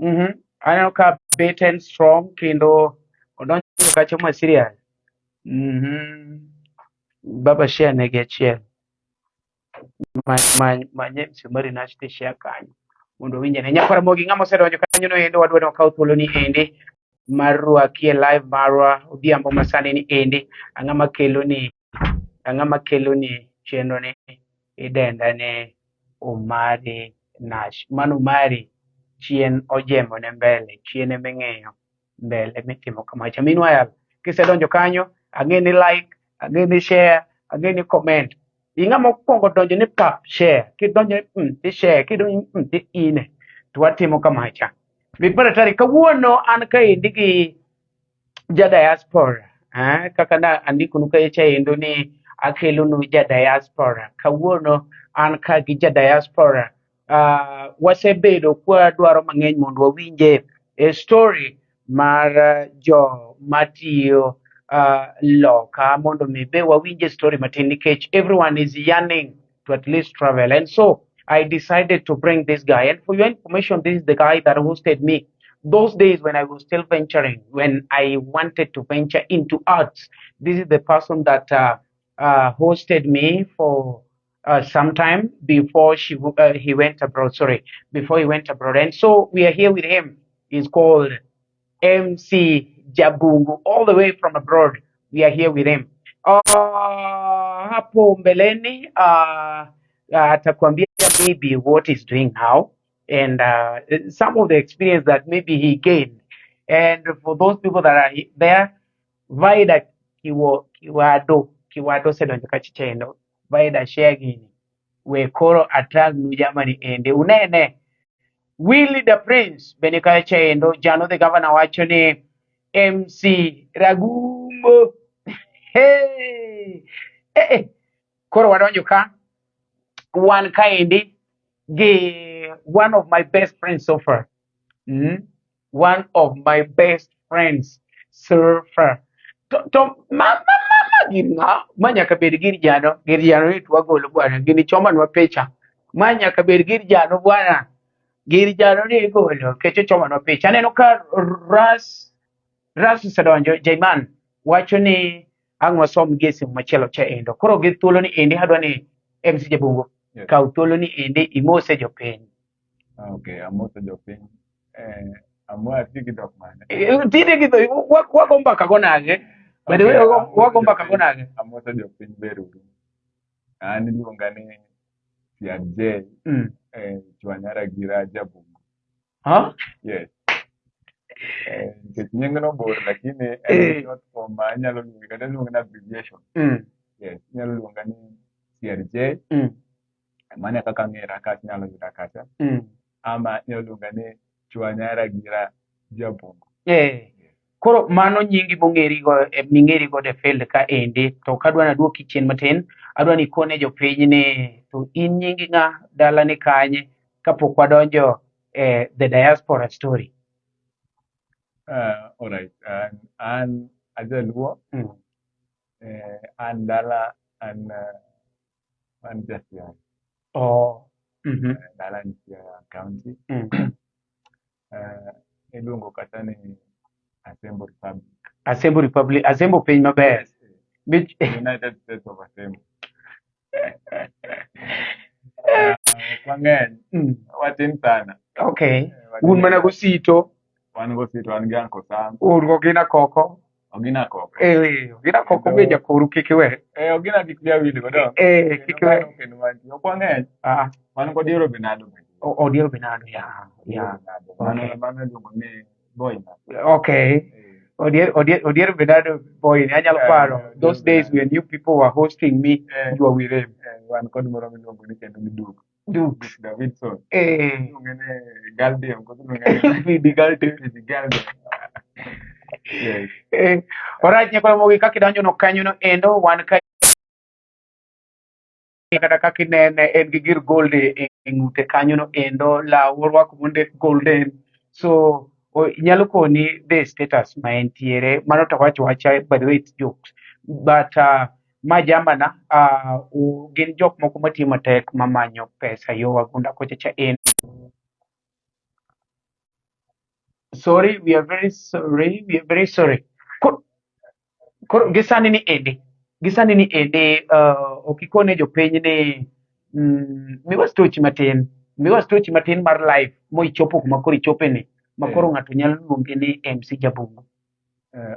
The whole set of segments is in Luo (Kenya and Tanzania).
Aneno ka bet en strong kendo odonjo kacha ma serious. Baba share negi achiel. Manye MC Omari Nash to share kanyo mondo owinjane. Nyakwar Ramogi ng'ama osedonjo kanyo no endo wadwa ni wakaw thuolo ni endi mar rwaki e live marwa odhiambo masani ni endi. Ang'ama kelo ni ang'ama kelo ni chenro ni idenda ni Omari Nash. Mano Omari chien ojemo ne mbele, chien eming'iyo mbele mitimo kamacha. Meanwhile, kisedonjo kanyo, ang'e ni like, ang'e ni share, ang'e ni comment. Ing'ama okwongo donjo ni pap share, kidonjo ni ti share, kidonjo ni ti ine. To watimo kamacha. Big Maratari, kawuono an kaendi gi ja diaspora. Kaka na andikonu kacha endo ni akelonu ja diaspora. Kawuono an ka gi ja diaspora. Wasebedo kwa dwaro mang'eny mondo wawinje e story mar jo matiyo loka mondo mi be wawinje story matin nikech everyone is yearning to at least travel. And so I decided to bring this guy. And for your information, this is the guy that hosted me those days when I was still venturing, when I wanted to venture into arts. This is the person that hosted me for some time before he went abroad. Sorry, before he went abroad. And so we are here with him. He's called MC Jabungu, all the way from abroad. We are here with him. Hapo mbeleni atakwambia maybe what he's doing now and some of the experience that maybe he gained. And for those people that are there, Vaida Kiwado Kiwado osedonjo kacha chendo. Vaida share gini. We koro atang'nu jamani ende unene. Willy the Prince bende kacha endo Jano the Governor wacho ni MC Ragumbo. Hey! Eh, eh. Koro wadonjo ka wan kaendi gi one of my best friends so far. One of my best friends so far. To ma gir ng'a ma nyaka bed gir jano gir jano ni to wagolo bwana gini chomanwa picha ma nyaka bed gir jano bwana gir jano ni igolo nikech ochomanwa picha aneno ka Ras osedonjo Jaiman wacho ni ang' wasom gi e simu machielo cha endo koro gi thuolo ni endi adwa ni MC Jabungu Yes. kaw thuolo ni endi imose jopiny. Okay, amoso jopiny. Ati gi dhok mane? Tinde gi wago mbaka go nage? By the way, Okay, wago mbaka go nage? Amoso jopiny beruru. An iluonga ni CRJ Chwanyara Gira Jabungu. Huh? Yes. Nikech nyingno bor lakini en short form ma inyalo luonge kata iluonge ni abbreviation. Yes, inyalo luonga ni CRJ. Mano e kaka ang'era kacha inyalo yuda kacha. Ama inyalo luonga ni Chwanyara Gira Jabungu. Koro mano nyingi mong'eri go ming'eri godo e field ka endi to kadwa naduoki chien matin adwa ni ikone jopiny ni to in nyingi ng'a dala ni kanye kapok wadonjo e the diaspora story. Alright, an ajaluo. An dala an ja Siaya. Oh. Dala ni Siaya County. Iluongo kata ni Asembo Republic. Asembo Republic, Asembo piny maber. Yes. Mich United States of Asembo. Ok wang'eny, watin sana. Watin Un mana gosito, Wan gosito, wan gi Uncle Sam, un gogina koko. Ogina Koko. Ogina koko be jakoru kik iwe. Ogina kik wiya wil godo. Kik iwe. Kendo kendo wantie. Ok wang'eny. Ah, Wan kod Odiero Benado bende. Odiero Benado, ya. Odiero Ya. Benado. Mano mano iluongo ni boy na. Odiero Benado boy, anyalo paro. Odiero Those days Benado. when you people were hosting me, you were with him. Wan kod moro miluongo ni kendo ni Duke. Dukes. Duke Davidson. Iluonge ni Galdium, koso iluonge ni Fidi Galdium. Fidi Galdium. Yes. Alright, nyakwa Ramogi, kaka idonjo no kanyo no endo, wan ka kata kaka inene en gi gir gold e ng'ute kanyo no endo law orwako mondik golden so nyalo koni the status ma entiere mano to wacho wacha by the way it's jokes but ma jamana gin jok moko matiyo matek mamanyo pesa yo wagunda kocha cha en. Sorry, we are very sorry, we are very sorry. Koro gi sani ni endi, gi sani ni endi ok ikone jopiny ni miwa stochi matin, miwa stochi matin mar life moichopo kuma koro ichope ni, ma koro ng'ato nyalo luonge ni MC Jabungu.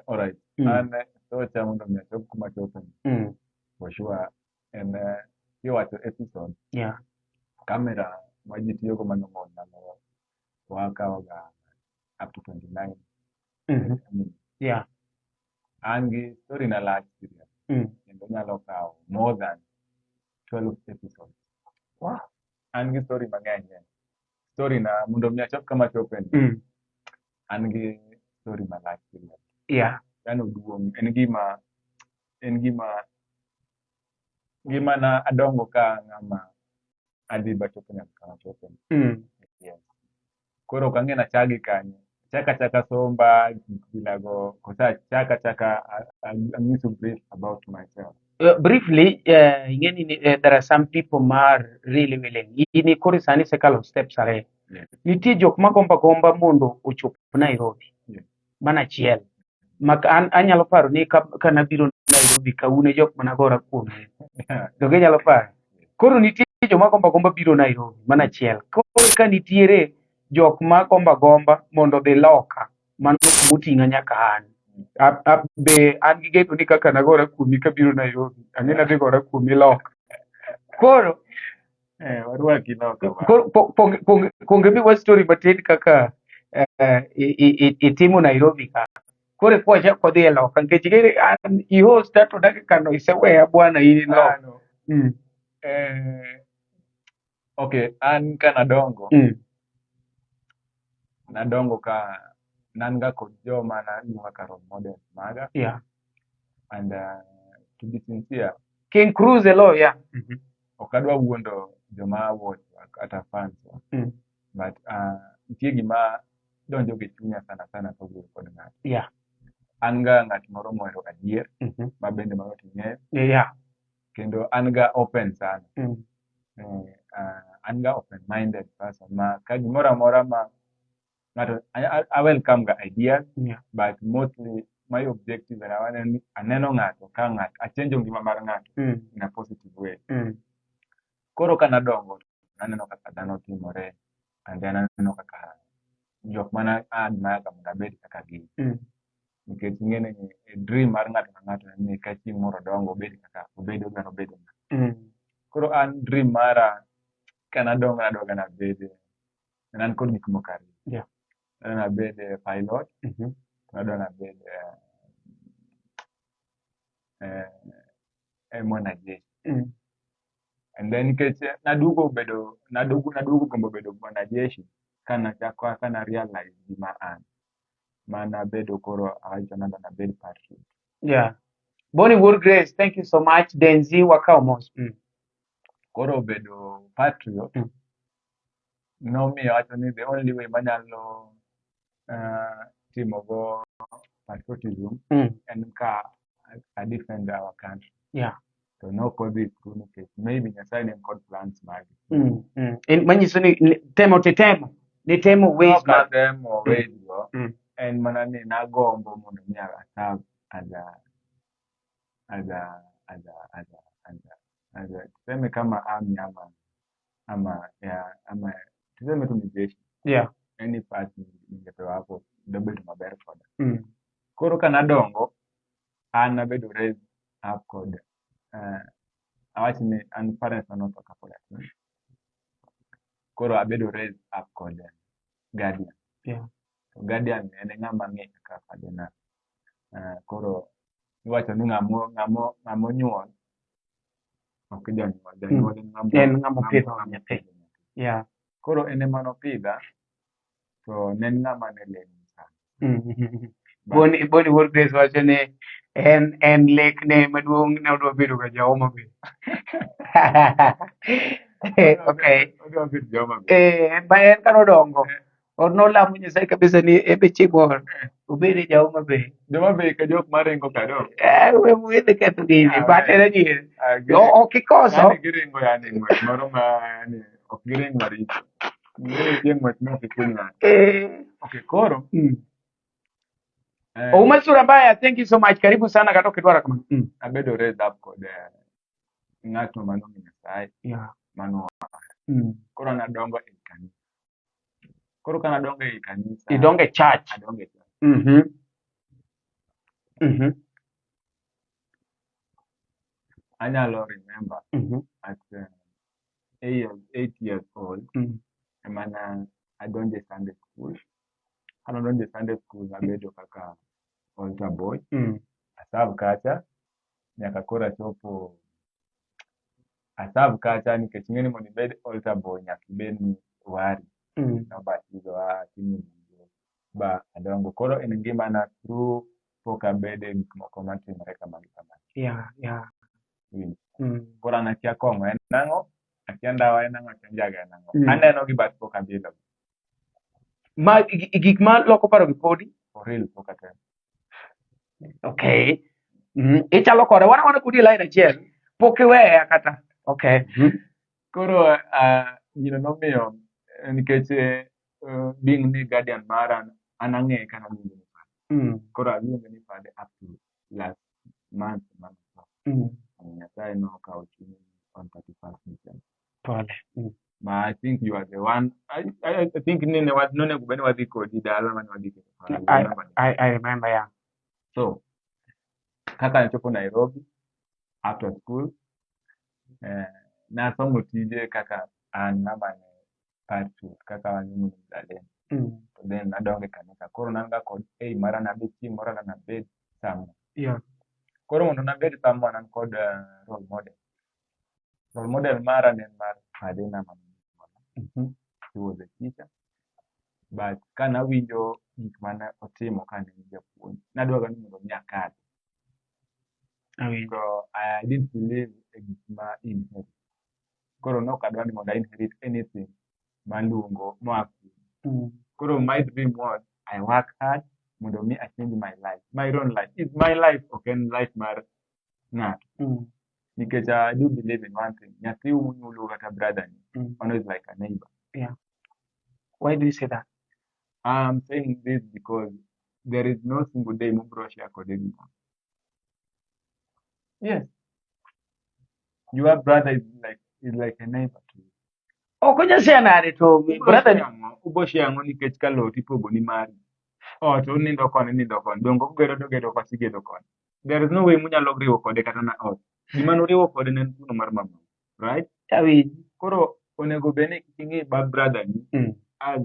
Alright. An stocha mondo mi achop kuma achope ni. For sure en kiwacho episode, camera ma ji tiyogo mano ndalo wakawo ga up to 29 minutes. An gi story na lach serious kendo nyalo kawo more than 12 episodes. An gi story mang'eny. Story na mondo mi achop kama achope ni, an gi story malach serious. Yani oduong', en gima ngimana adongo ka ng'ama adhi bachopo nyaka kama achope ni. Yes. Koro ok ang'e nachak gi kanye. Achak achaka somba gik bilago kosa achak achaka anyisu brief about myself. Briefly, ing'e ni there are some people ma are really willing. In koro sani isekalo steps ariyo. Nitie jok ma gombo agomba mondo ochop Nairobi. Mano achiel. Mak an anyalo paro ni ka nabiro Nairobi ka un e jok managora kuom. Donge inyalo paro? Koro nitie joma gombo agomba biro Nairobi, mano achiel. Koro ka nitiere jok ma gombo agomba mondo odhi loka, mano kumoting'a nyaka an. Be an gi geno ni kaka nagora kuomi kabiro Nairobi, ang'e ni adhi gora kuomi loka. Koro Warwaki loka ba. Koro kuong imiwa story matin kaka itimo Nairobi ka. Koro eka wachak wadhi e loka nikech ing'e an i host to dakika no iseweya bwana in loka. Ano, okay, an ka nadongo, nadongo ka nan ga kod joma naluongo kaka role model maga and to be sincere, King Cruz e lo, yeah. Ok adwa wuondo joma watch kata fans wa, but nitie gima donjo gi chunya sana sana kawuoyo kod ng'ato. An ga ng'at moro mohero adier, ma bende mano ting'eyo, kendo an ga open sana. An ga open minded person ma ka gimoro amora ma ng'ato I welcome ga ideas, but mostly my objective en aneno ni aneno ng'ato ka ng'ato achenjo ngima mar ng'ato in a positive way. Koro ka nadongo, naneno kaka dhano timore and then aneno kaka jok mana admire ga mondo abed kaka gin. Nikech ing'e ni dream mar ng'ato ka ng'ato en ni ka chieng' moro odongo obed kaka obed odwa nobed ng'a. Koro an dream mara ka nadongo nadwa nabed ne an kod gik moko ariyo. Nadwa nabed pilot, to nadwa nabed mwanajeshi. And then nikech naduogo bedo naduogo gombo bedo mwanajeshi ka nachako ka na realize gima an manabedo koro awacho nadwa nabed patriot. Yeah. Bonnie Wood Grace, thank you so much. Denzi wakaw mos. Koro bedo patriot nomiyo awacho ni the only way manyalo timogo patriotism en ka I defend our country. To nokodhi through nikech maybe Nyasaye ne kod plans mage. Manyiso ni temo titemo. Nitemo ways Nok mag atemo ways go, en mana ni nagombo mondo mi a serve as a tuseme kama army ama ya ama tuseme tu ni jeshi. Any part ningepewa hapo dobedo maber koda. Koro ka nadongo, an nabedo raised up kod awach ni an parents na notho kapod atin. Koro abedo raised up kod guardian. To guardian en e ng'ama ng'e kaka father na. Koro iwacho ni ng'amo nyuol ok janyuol, janyuol en ng'amo En ng'ama opidho ng'amo nyathi. opidho nyathi. Koro en ema nopidha to ne en ng'ama ne lemo sana. But Bonnie Wood Grace wacho ni en lekne maduong' ne odwa bedo ga ja Homa Bay. Okay. Odwa bedo ja Homa Bay. Eh, ba en kanodongo nolamo Nyasaye kabisa ni ebe chieng' moro obed ja Homa Bay. Joma Bay ka jok maringo ka do. Eh, we wedhe ketho gini, Ah, but we. en adier. Ah, Ok ikoso. Yani giringo yani ng'wech moro ma yani ok giring maricho. Nitie ng'wech ma ok ikuny ng'ato. Eh. Okay, koro Ouma sura mbaya, thank you so much. Karibu sana kata okidwaro kamano. Abedo raised up kod ng'ato manong'e Nyasaye mano koro an adongo e kanisa. Koro ka nadongo e kanisa, Idongo e church. Adongo e church. Anyalo remember at 8 years old ema na adonjo e Sunday school. Ka nadonjo e Sunday school, abedo kaka altar boy. Aserve kacha nyaka koro achopo aserve kacha nikech ing'e ni mondo ibed altar boy nyaka ibed ni wari nobatizowa timo gigo ba adongo. Koro en ngimana through pok abede gik moko matimore kama gi kama. Iwinjo? Koro an akia kong'o en ang'o, akia ndawa en ang'o, akia njaga en ang'o. Aneno gi but pok abilo. Ma gik ma loko paro gi podi. For real pok atemo. Okay. Ichalo kode, wan wana kodi e line achiel. Pok iweya kata. Okay. Koro gino nomiyo nikech being ni guardian mara an ang'eye ka naluonge ni father. Koro aluonge ni father up to last month manotho. Nyasaye nokawo chunye on 31st December. Pole. Ma I think you are the one. I think ni ne nonego bed ni wadhi kodi dala mane wadhi keto father. You remember that? I remember, yeah. So, kaka nachopo Nairobi after school, nasomo tije kaka an ng'ama ne patriot, kaka waluongo ni mzalendo. To then nadongo e kanisa. Koro ne an ga kod aim mara nabed chieng' moro nabed somewhere. Koro mondo nabed somewhere an kod role model. Role model mara ne en mar father na mane He was a teacher. But ka nawinjo gik mane otimo ka ne en japuonj, nadwaro ni mondo mi akadhi. Awinjo. To I didn't believe e gik ma inherit. Koro nok adwa ni mondo I inherit anything maluongo moa kuome. Koro my dream was I work hard mondo mi I change my life. My own life. It's my life, ok en life mar ng'ato. Nikech I do believe in one thing. Nyathi unyuolo kata brother ni, mano is like a neighbor. Why do you say that? I'm saying this because there is no single day mubro share kode gimoro. Yes. Your brother is like a neighbor to you. Ok onyal share nade to Ubro brother share ang'o? Ubo share ang'o nikech ka lowo tipogo ni mari. Ot unindo koni nindo koni. Donge kogedo to gedo kocha igedo koni. There is no way munyalo riwo kode kata na ot. Gima nuriwo kode ne en thuno mar mamau. Right? Awinjo. Koro onego bed ni kik ing'i bad brother ni as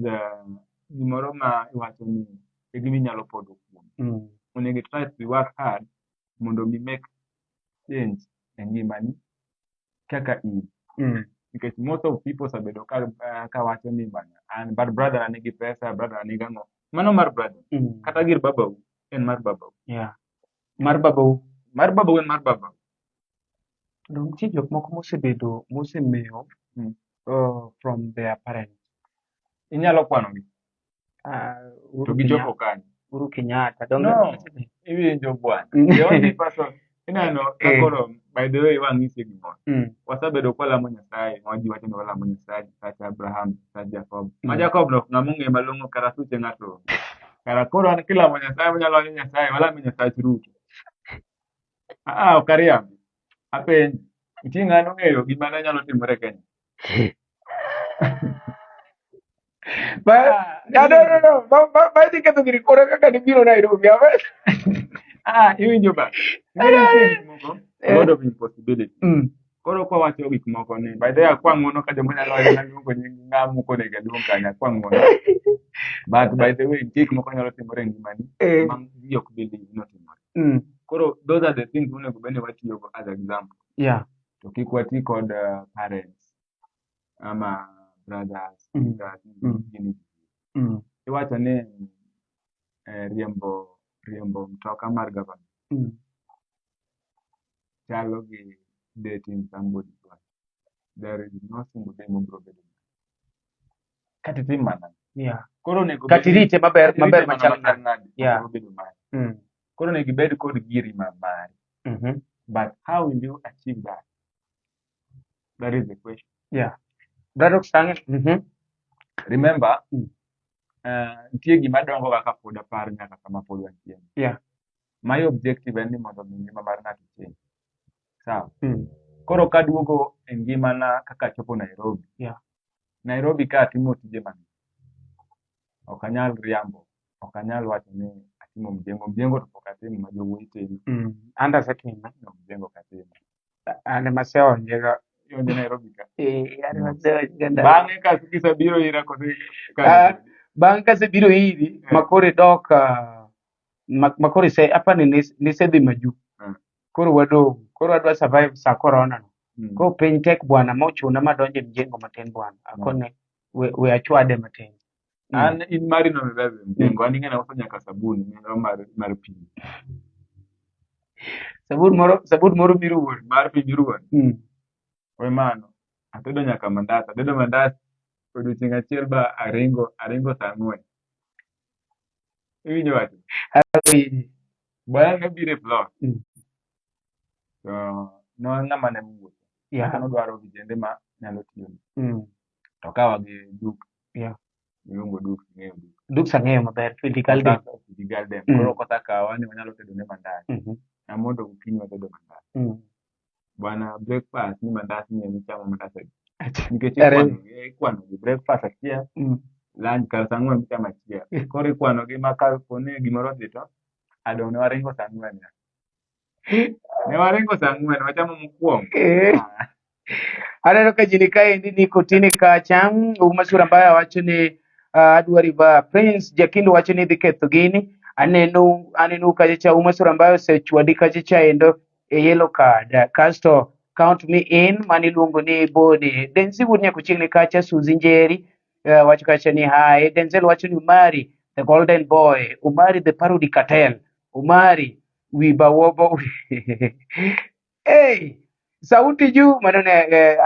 gimoro ma iwacho ni e gima inyalo podo kuome. Onego i try to work hard mondo mi make change e ngimani kaka in. Nikech most of people osebedo ka wacho ni bana an but brother na nigi pesa, brother na nigi ang'o. Mano mar brother. Kata gir babau en mar babau. Yeah. Mar babau. Mar babau en mar babau. To nitie jok moko mosebedo mosemewo from their parents. Inyalo kwano gi Uhuru to gichopo kanye. Uhuru Kenyatta. Donge No. Iwinjo bwana. The only person ineno ka koro by the way wang'isi gimoro. Wasebedo kwalamo Nyasaye, ma ji wacho ni walamo Nyasaye, Nyasach Abraham, Nyasach Jacob. Ma Jacob no ng'ama ong'e malong'o kara suche ng'ato onge. Kara koro an kilamo Nyasaye wanyalo wacho Nyasaye, walamo Nyasach Ruto. Ah, ok ariambi. Apenji. Nitie ng'ano ong'eyo gima ne nyalo timore Kenya? Ba, no, no, no, no. Ba idhi ketho gini koro kaka nibiro Nairobi. Ah, iwinjo ba? Ing'e ni nitie gik moko, a lot of impossibility. Koro kwa wacho gik moko ni, by the way, akwa ng'uono ka joma nyalo wacho naluongo nying ng'ama ok onego aluong kanyo, akwa ng'uono. But by the way, nitie gik moko nyalo timore e ngimani ma ji ok believe ni otimore. Koro those are the things monego bed ni watiyogo as example. To kik wati kod parents ama brothers, sisters, gini. Iwacho ni riembo mtoka mar government chalo gi dating somebody twice. There is no single day mobiro bedo mari. Kata itim mana. Koro onego Kata irite maber kata maber irite mana machal machal nade. nade, ok obedo mari. Koro onego ibed kod giri ma mari. But how will you achieve that? That is the question. Yeah. Brother Sange. Remember, nitie gima dongo kaka pod apar nyaka kama pod wantie. My objective en ni mondo mi ngima mar ng'ato change. Sawa. Koro kaduogo e ngimana kaka achopo Nairobi. Nairobi ka atimo tije mang'eny. Ok anyal riambo. Ok anyal wacho ni atimo mjengo. Mjengo to pok atimo ma jowuoyi timo. An to asetimo. No, mjengo ok atimo. An ema aseonje ga. Ionje Nairobi ka. Eh, an ema aseonje ga ndalo. Bang'e ka kisebiro ira kose ka Ah, bang' kasebiro iri ma koro idok ma koro ise apani nisedhi majuu. Koro wadong'. Koro wadwa survive sa corona no. Koro piny tek bwana mochuna madonjo e mjengo matin bwana. Akone we achwade matin. An in mari no mibebe mjengo. An ing'e nauso nyaka sabuni moro mar pi. Sabun moro miruwo. Mar pi miruwo. We mano. Atedo nyaka mandas. Atedo mandas odiochieng' achiel ba aringo saa 4. Iwinjo wacho? Awinji. Bwana nobiro e plot. To no ng'ama ne wuotho. Nodwaro vijende ma nyalo tiyo. To kawa gi Duk. Iluongo Duk, ing'eyo Duk. Duk ang'eyo maber. Filthy Garden. Filthy Garden. Koro kosekawa ni wanyalo tedo ne mandas. Namondo gokinyi watedo mandas. Bwana breakfast ni mandas ni emichamo mandas adi. Nikech ikwano gi breakfast achiel, lunch kar saa 4 michamo achiel. Koro ikwano gi ma kapo ni gimoro odhi to adong' ne waringo saa 4 ya. Ne waringo saa 4 wachamo mokwongo. Aneno ka ji ni kaendi ni kotini kacha. Uma Sura Mbaya wacho ni adwa riba Prince Jakindo wacho ni dhi ketho gini. Aneno kacha cha Uma Sura Mbaya osechwadi kacha cha endo e yellow card. Kasto count me in mani iluongo ni Boni. Denzi wuod Nyakuchiegni kacha Suzy Njeri wacho kacha ni hi. Denzel wacho ni Umari the golden boy. Umari the parody cartel. Umari wiba wobo. Hey, sauti juu mano ne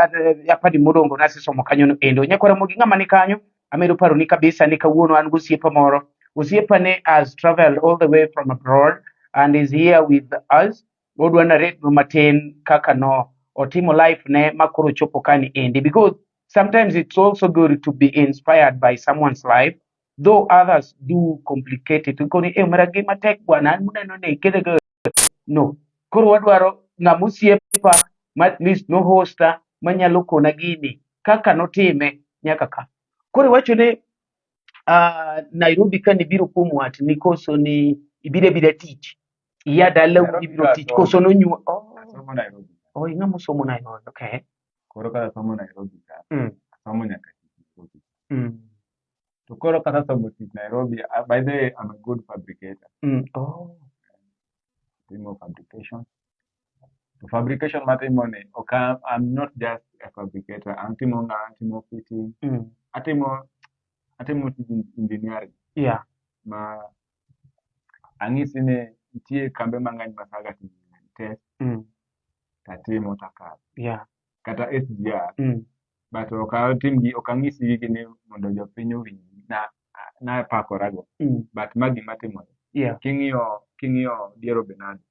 apani modongo nasesomo kanyo no endo. Nyakwara mogi ng'ama ni kanyo amedo paro ni kabisa ni kawuono an gosiepa moro. Osiepa ne has traveled all the way from abroad and is here with us. Odwa narrate no matin kaka no otimo life ne makoro chopo kani endi because sometimes it's also good to be inspired by someone's life though others do complicate it. Koni eh mara gima tek bwana an muneno ni kede go no. Koro wadwaro ng'ama osiepa ma at least no hosta manyalo kona gini kaka notime nyaka ka. Koro iwacho ni Nairobi ka nibiro kuom wat ni koso ni ibiro abira tich. Iya dalau Nairobi ibiro ka tich asomo. koso nonyuol. Oh, Asomo Nairobi. oh ing'ama osomo Nairobi. Okay. Koro kaka asomo Nairobi ka, asomo nyaka tich Nairobi. To koro kaka asomo tich Nairobi, by the way, I'm a good fabricator. Oh. Timo fabrication. To fabrication matimo ni, ok I'm not just a fabricator. Atimo nga, atimo fitting. Atimo tij engineering. Ma ang'isi ni nitie kambe mang'eny ma saga timo test tatimo takalo. Kata SGR. But ok atim gi, ok ang'isi gigi ni mondo jopiny owinj na napakorago. But ma gima timore. King'iyo Diero Bernardo,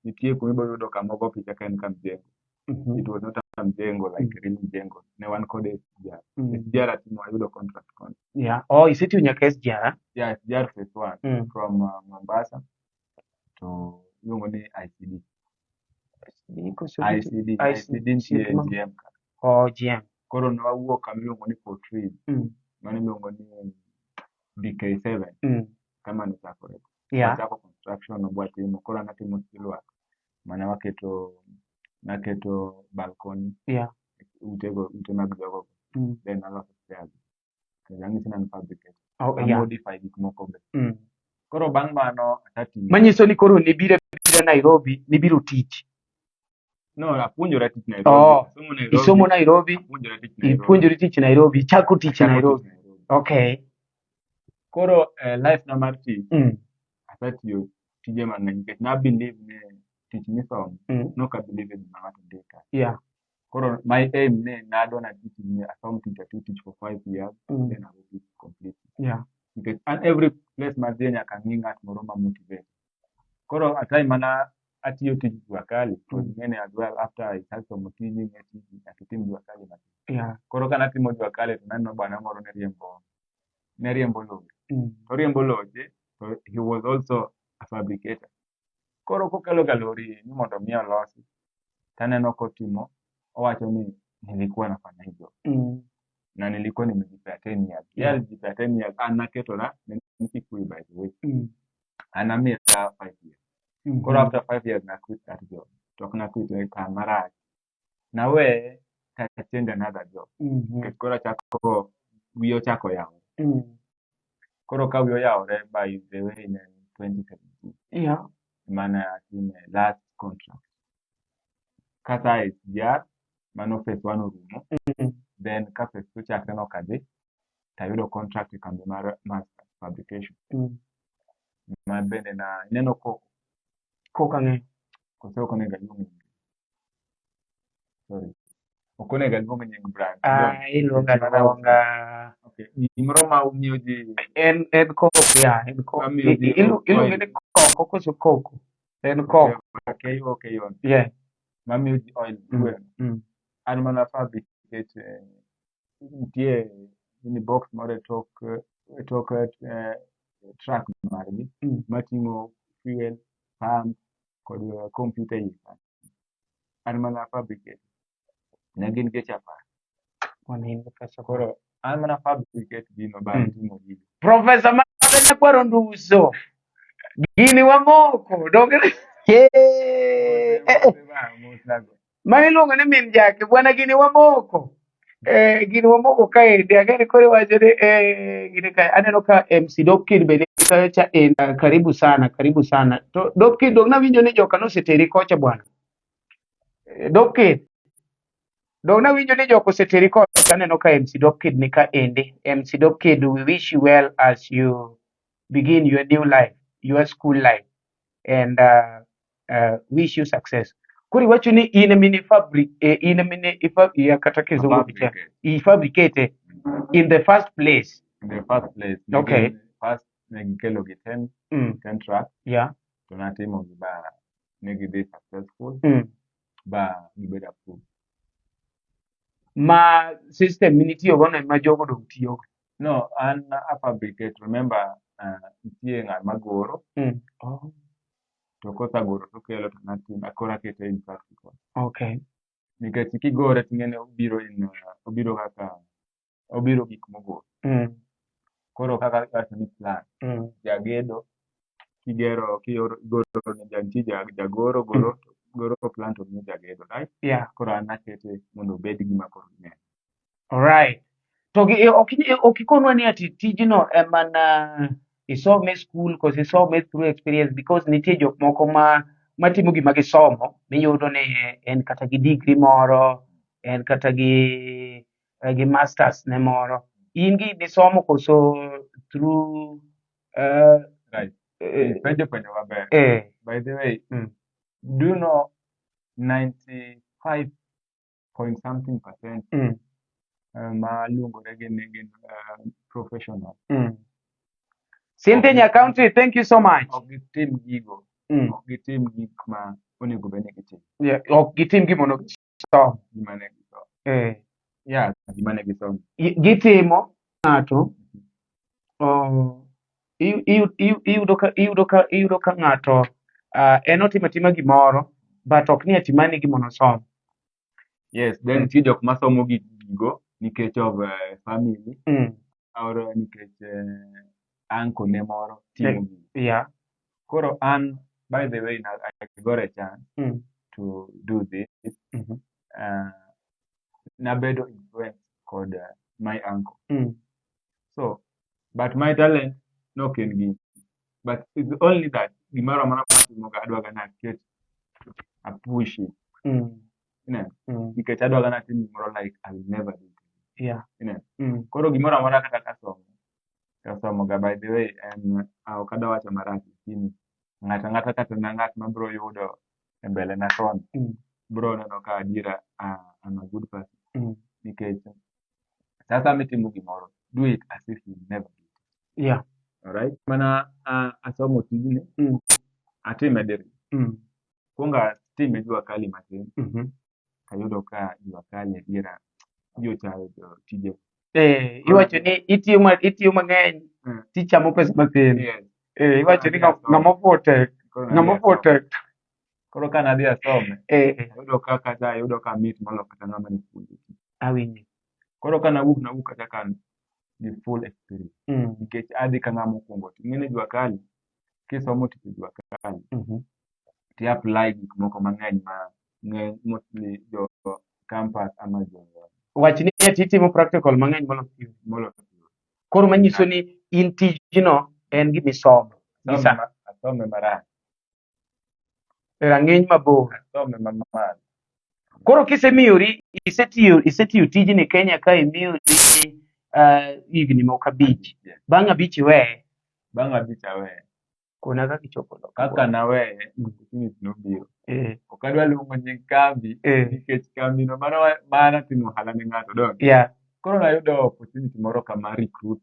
nitie kuma ibiro yudo kama ogo picha ka en ka mjengo. It was not a mjengo like real mjengo. Ne wan kod SGR. SGR atimo ayudo contract koni. Oh, isetiyo nyaka SGR? Yeah, SGR phase 1 from Mombasa to iluongo ni ICD. Koso ICD, ICD nitie GM ka. Oh, GM. Koro ne wawuok kama iluongo ni Port Reitz. Mano iluongo ni BK7. Kama nochakore. Wachako construction no bwatimo. Koro an atimo steel work. Mane waketo naketo balcony. Utego ute mag jogo. Then aloso stairs. Kendo ang'isi ni an fabricator. Oh, A modify gik moko be. Koro bang' mano asatimo. Manyiso ni koro nibiro abira Nairobi, nibiro tich. No, apuonjora tich Nairobi. Oh, Asomo Nairobi. isomo Nairobi, Apuonjora tich Nairobi. ipuonjori tich Nairobi, ichako tich Achako Nairobi. tich Nairobi. Okay. Koro life na mar tich, asetiyo tije mang'eny nikech na believe ni tich misomo, nok a believe e gima ng'ato ndika. Koro my aim ni nadwa na tich ni asom tich ati tich for 5 years, then I will teach completely. Nikech an every place madhiye nyaka ang'i ng'at moro ma motivate. Koro a time mana atiyo tij jua kali, because ing'eni as well after isasomo tiji ing'e tiji nyaka itim jua kali matin. Yeah. Koro ka natimo jua kali to naneno bwana moro ne riembo lori. To riembo loche to he was also a fabricator. Koro kokelo ga lori ni mondo mi olosi, taneno kotimo, owacho ni nilikuwa nafanya hivyo na nilikuwa nimejipea 10 years. Yeye alijipea 10 years, an naketora ne en Kikuyu, by the way. An amira 5 years. Koro after 5 years na quit that job. To ok na quit e ka marach. Naweye to I change another job. Nikech koro achako wiya ochako yawore. Koro ka wiya oyawore, by the way, ne en 2017 mane atime last contract. Kasa SGR mano phase one orumo. Then ka phase two chakre nok adhi tayudo contract e kambi mar Master Fabrication. Ma bende na ineno koko. Koko ang'eyo. Koso ok onego aluong nying. Sorry. Ok onego aluong nying brand. Ah, iluongo aluonga. Okay. Gimoro ma umiyo ji En koko, yeah, en koko. Mamiyo ji Iluonge ni koko koso koko? En koko. KO KO. Mamiyo ji oil fuel. An mana fabricate nitie ni box moro e tok truck margi mating'o fuel, pump kod computer iye kanyo. An mana fabricate. Ne gin geche 10. Wan in gi pesa. Koro an mana fabricate gino ba timo gigo. Professor Nyakwaro Nduso. Gini wamoko. Donge eh. Mano iluongo ni min jake. Bwana, gini wamoko. Gini wamoko kaendi. Ang'e ni koro iwacho ni gini kae. Aneno ka MC Dopkid bende kayo cha en karibu sana, karibu sana. To Dopkid dong nawinjo ni joka noseteri kocha, bwana. Dopkid. Dong nawinjo ni joka oseteri kocha. Aneno ka MC Dopkid ni ka endi. MC Dopkid, we wish you well as you begin your new life, your school life, and wish you success. Koro iwacho ni in emini fabric, in emini ifa, ya kata kizungu picha, Fabricate. I fabricate in the first place. In the first place. Ne first ne gikelo gi 10 10 truck to natimo gi ba ne gidhi successful ba gibedo approved. Ma system minitiyogo no ema jogo dong tiyogo. No, an a fabricate. Remember, nitie ng'at magoro Oh, to kosegoro tokelo to natimo koro akete in practical. Nikech kigore ting'e ni obiro in obiro kaka obiro gik mogor. Koro kaka iwacho ni plan jagedo kigero kioro igoro ne nitie jagoro goro goro plan to miyo jagedo, right? Yeah. Koro an akete mondo obed gima koro ineno. Alright. To gi ok ikonwa ni ati tijno ema na isome e school koso isome through experience, because nitie jok moko ma matimo gima gisomo miyudo ni en kata gi degree moro, en kata gi masters ne moro. In gi nisomo koso through Right. Penjo penjo maber. By the way, do you know 95 point something percent ma luongore gi ni gin professional Cynthia Nyacountry, thank you so much. Ok gitim gigo, ok gitim gik ma onego bed ni gitimo. Yeah, ok gitim gima onego gisom. Gima ne gisomo. Eh. Yeah, gima ne gisomo. Gitimo ng'ato oh, iyudo ka ng'ato en otimo atima gimoro, but ok ni ati mano e gima nosomo. Yes, then nitie jok masomo gigo nikech of family or nikech uncle ne moro timo gigo. Koro an, by the way, I got a chance to do this. Nabedo influence kod my uncle. So, but my talent nok en gini. But it's only that gimoro amora matimo ga adwa ga naket a push it. Ineno? Nikech adwa ga natim gimoro like I will never do it. Ineno? Koro gimoro amora kata kasomo, kasomo ga, by the way, en ok adwa wacho marach, lakini ng'ato ang'ata kata na ng'at mabiro yudo e mbele na koni biro neno ka adiera I'm a good person. Nikech sasa mitimo gimoro, do it as if you never do it. Alright? Mana asomo tijni, atime diriyo. Kuongo atime jua kali matin, tayudo ka jua kali adiera Ji ochayo jo tije. Eh, Koro iwacho ni itiyo ma, itiyo mang'eny tichamo pesa mathin. Yes. Eh, iwacho ni Koro nadhi ng'ama ofuwo tek. Koro nadhi Ng'ama ofuwo asome. tek. Koro ka nadhi asome, Eh, ayudo ka kata ayudo ka mit moloyo kata ng'ama ne puonjo tich. Awinji. Koro ka nawuok nawuok kata ka an gi full experience. Nikech adhi ka ng'ama okwongo. Ing'e ni jua kali, kisomo tich e jua kali, ti apply gik moko mang'eny ma ng'eny mostly jo campus ama jo Wach ni ati itimo practical mang'eny moloyo theory. Moloyo theory. Koro manyiso ni in tijno en gima isomo. Gi sa. Asome marach. E rang'iny mabor. Asome mamalo. Koro kisemiyori, isetiyo tijni Kenya ka imiyori higni moko abich. Yes. Bang' abich iweye. Bang' abich aweye. Kona kaka ichopo loka. Kaka naweye, opportunity nobiro. Ok adwa luongo nying kambi nikech kambino mano mana timo ohala ne ng'ato donge. Koro nayudo opportunity moro kama recruit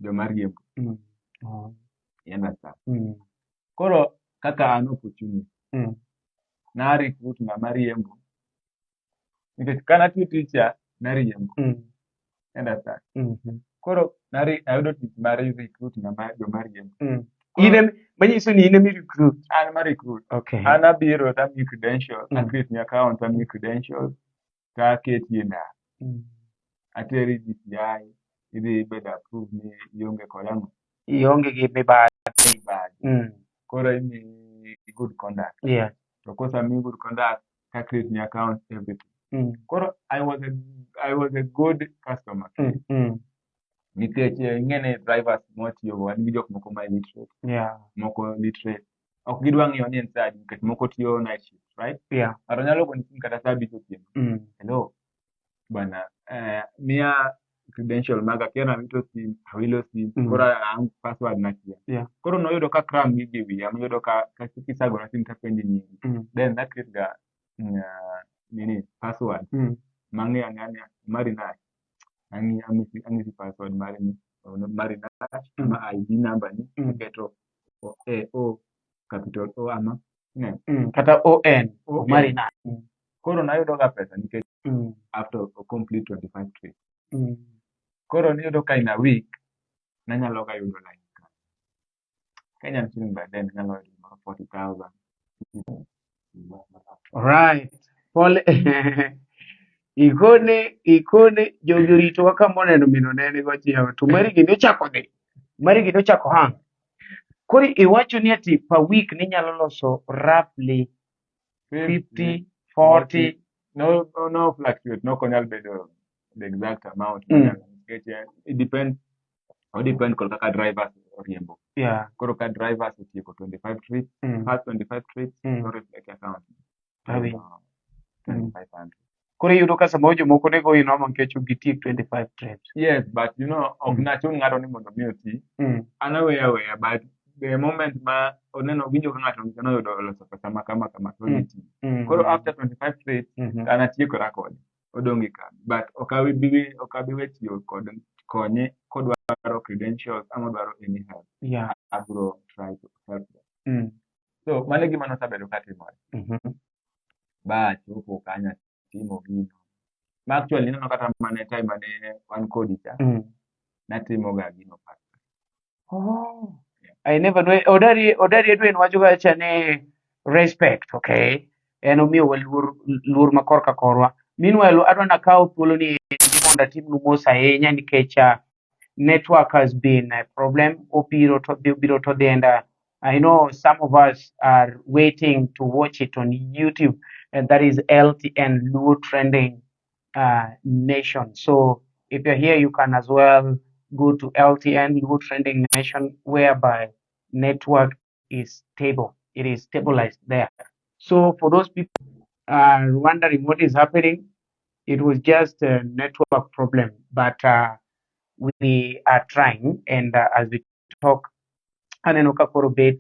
joma riembo. You understand? Koro kaka an opportunity, na recruit ng'ama riembo. Nikech ka natiyo tich cha, nariembo. You understand? Koro nayudo tich mar recruit ng'ama joma riembo. In manyiso ni in ema i-recruit. An ma recruit. Okay. An abiro to amiyi credentials, a create ni account, amiyi credentials, to aketi e ndara. Ateri DCI, idhi ibedo approved ni ionge kod ang'o? Ionge gi mibadhi. Mibadhi. Koro imiyi good conduct. To kosemiyi good conduct, ka create ni account, everything. Koro I was a good customer. Nikech ing'e ni drivers mwatiyogo wan gi jok moko ma illiterate, moko literate. Ok gidwa ng'iyo ni en saa adi nikech moko tiyo night shift, right? Yeah. Ng'ato nyalo goni simu kata saa abich otieno. Hello, bana, miya credential maga, kia nawito sim, awilo sim, koro an password nakia. Koro noyudo ka cram gigi e wiya, noyudo ka kisagona sim tapenji nyingi. Then na create ga nini password mang'eyo ang'eya ni mari Nash. Ang'i ang'isi password mari ni mari Nash ama ID number ni iketo O A O capital O ama ineno. Kata ON. ON. Omari na. Koro nayudo ga pesa nikech after o complete 25 trips. Koro niyudo ka in a week nanyalo ga yudo like Kenyan shilling by then nanyalo yudo gimoro 40,000. Alright. Pole. Ikone jogi oritowa kama oneno min onene go chiewo to mari gini ochako dhi. Mari gini ochako hang. Koro iwacho ni ati per week ninyalo loso roughly 50, 40. No, fluctuate, no ok onyal bedo the exact amount nikech it depends, o depend kod kaka drivers oriembo. Koro ka drivers otieko 25 trips, first 25 trips to reflect account. Awinjo. 2500. Koro iyudo ka samoro jomoko ne goyi noma nikech ok gitiek 25 trips. Yes, but you know, ok nachun ng'ato ni mondo mi oti. An aweyo aweya, but the moment ma oneno winjo ka ng'ato noyudo oloso pesa ma kama kama to odhi tiyo. Koro after 25 trips, an atiekora kode. Odong' e kambi. But ok abi we tiyo kod konye kodwaro credentials ama odwaro any help. Abro try to help them. So mano e gima nosebedo katimore. Ba achopo kanyo atimo gino. Ma actually ineno kata mana time mane wan kodi cha, natimo ga gino part time. Oh. I never knew. Odari Edwin wacho ga cha ni respect, okay? En omiyowa luor, luor ma korka korwa. Meanwhile, adwa nakaw thuolo ni mondo atimnu mos ahinya nikech network has been a problem. Obiro to dhi, obiro to dhi, and I know some of us are waiting to watch it on YouTube, and that is LTN Luo Trending Nation. So if you're here, you can as well go to LTN Luo Trending Nation, whereby network is stable. It is stabilized there. So for those people wondering what is happening, it was just a network problem, but we are trying, and as we talk, aneno ka koro bet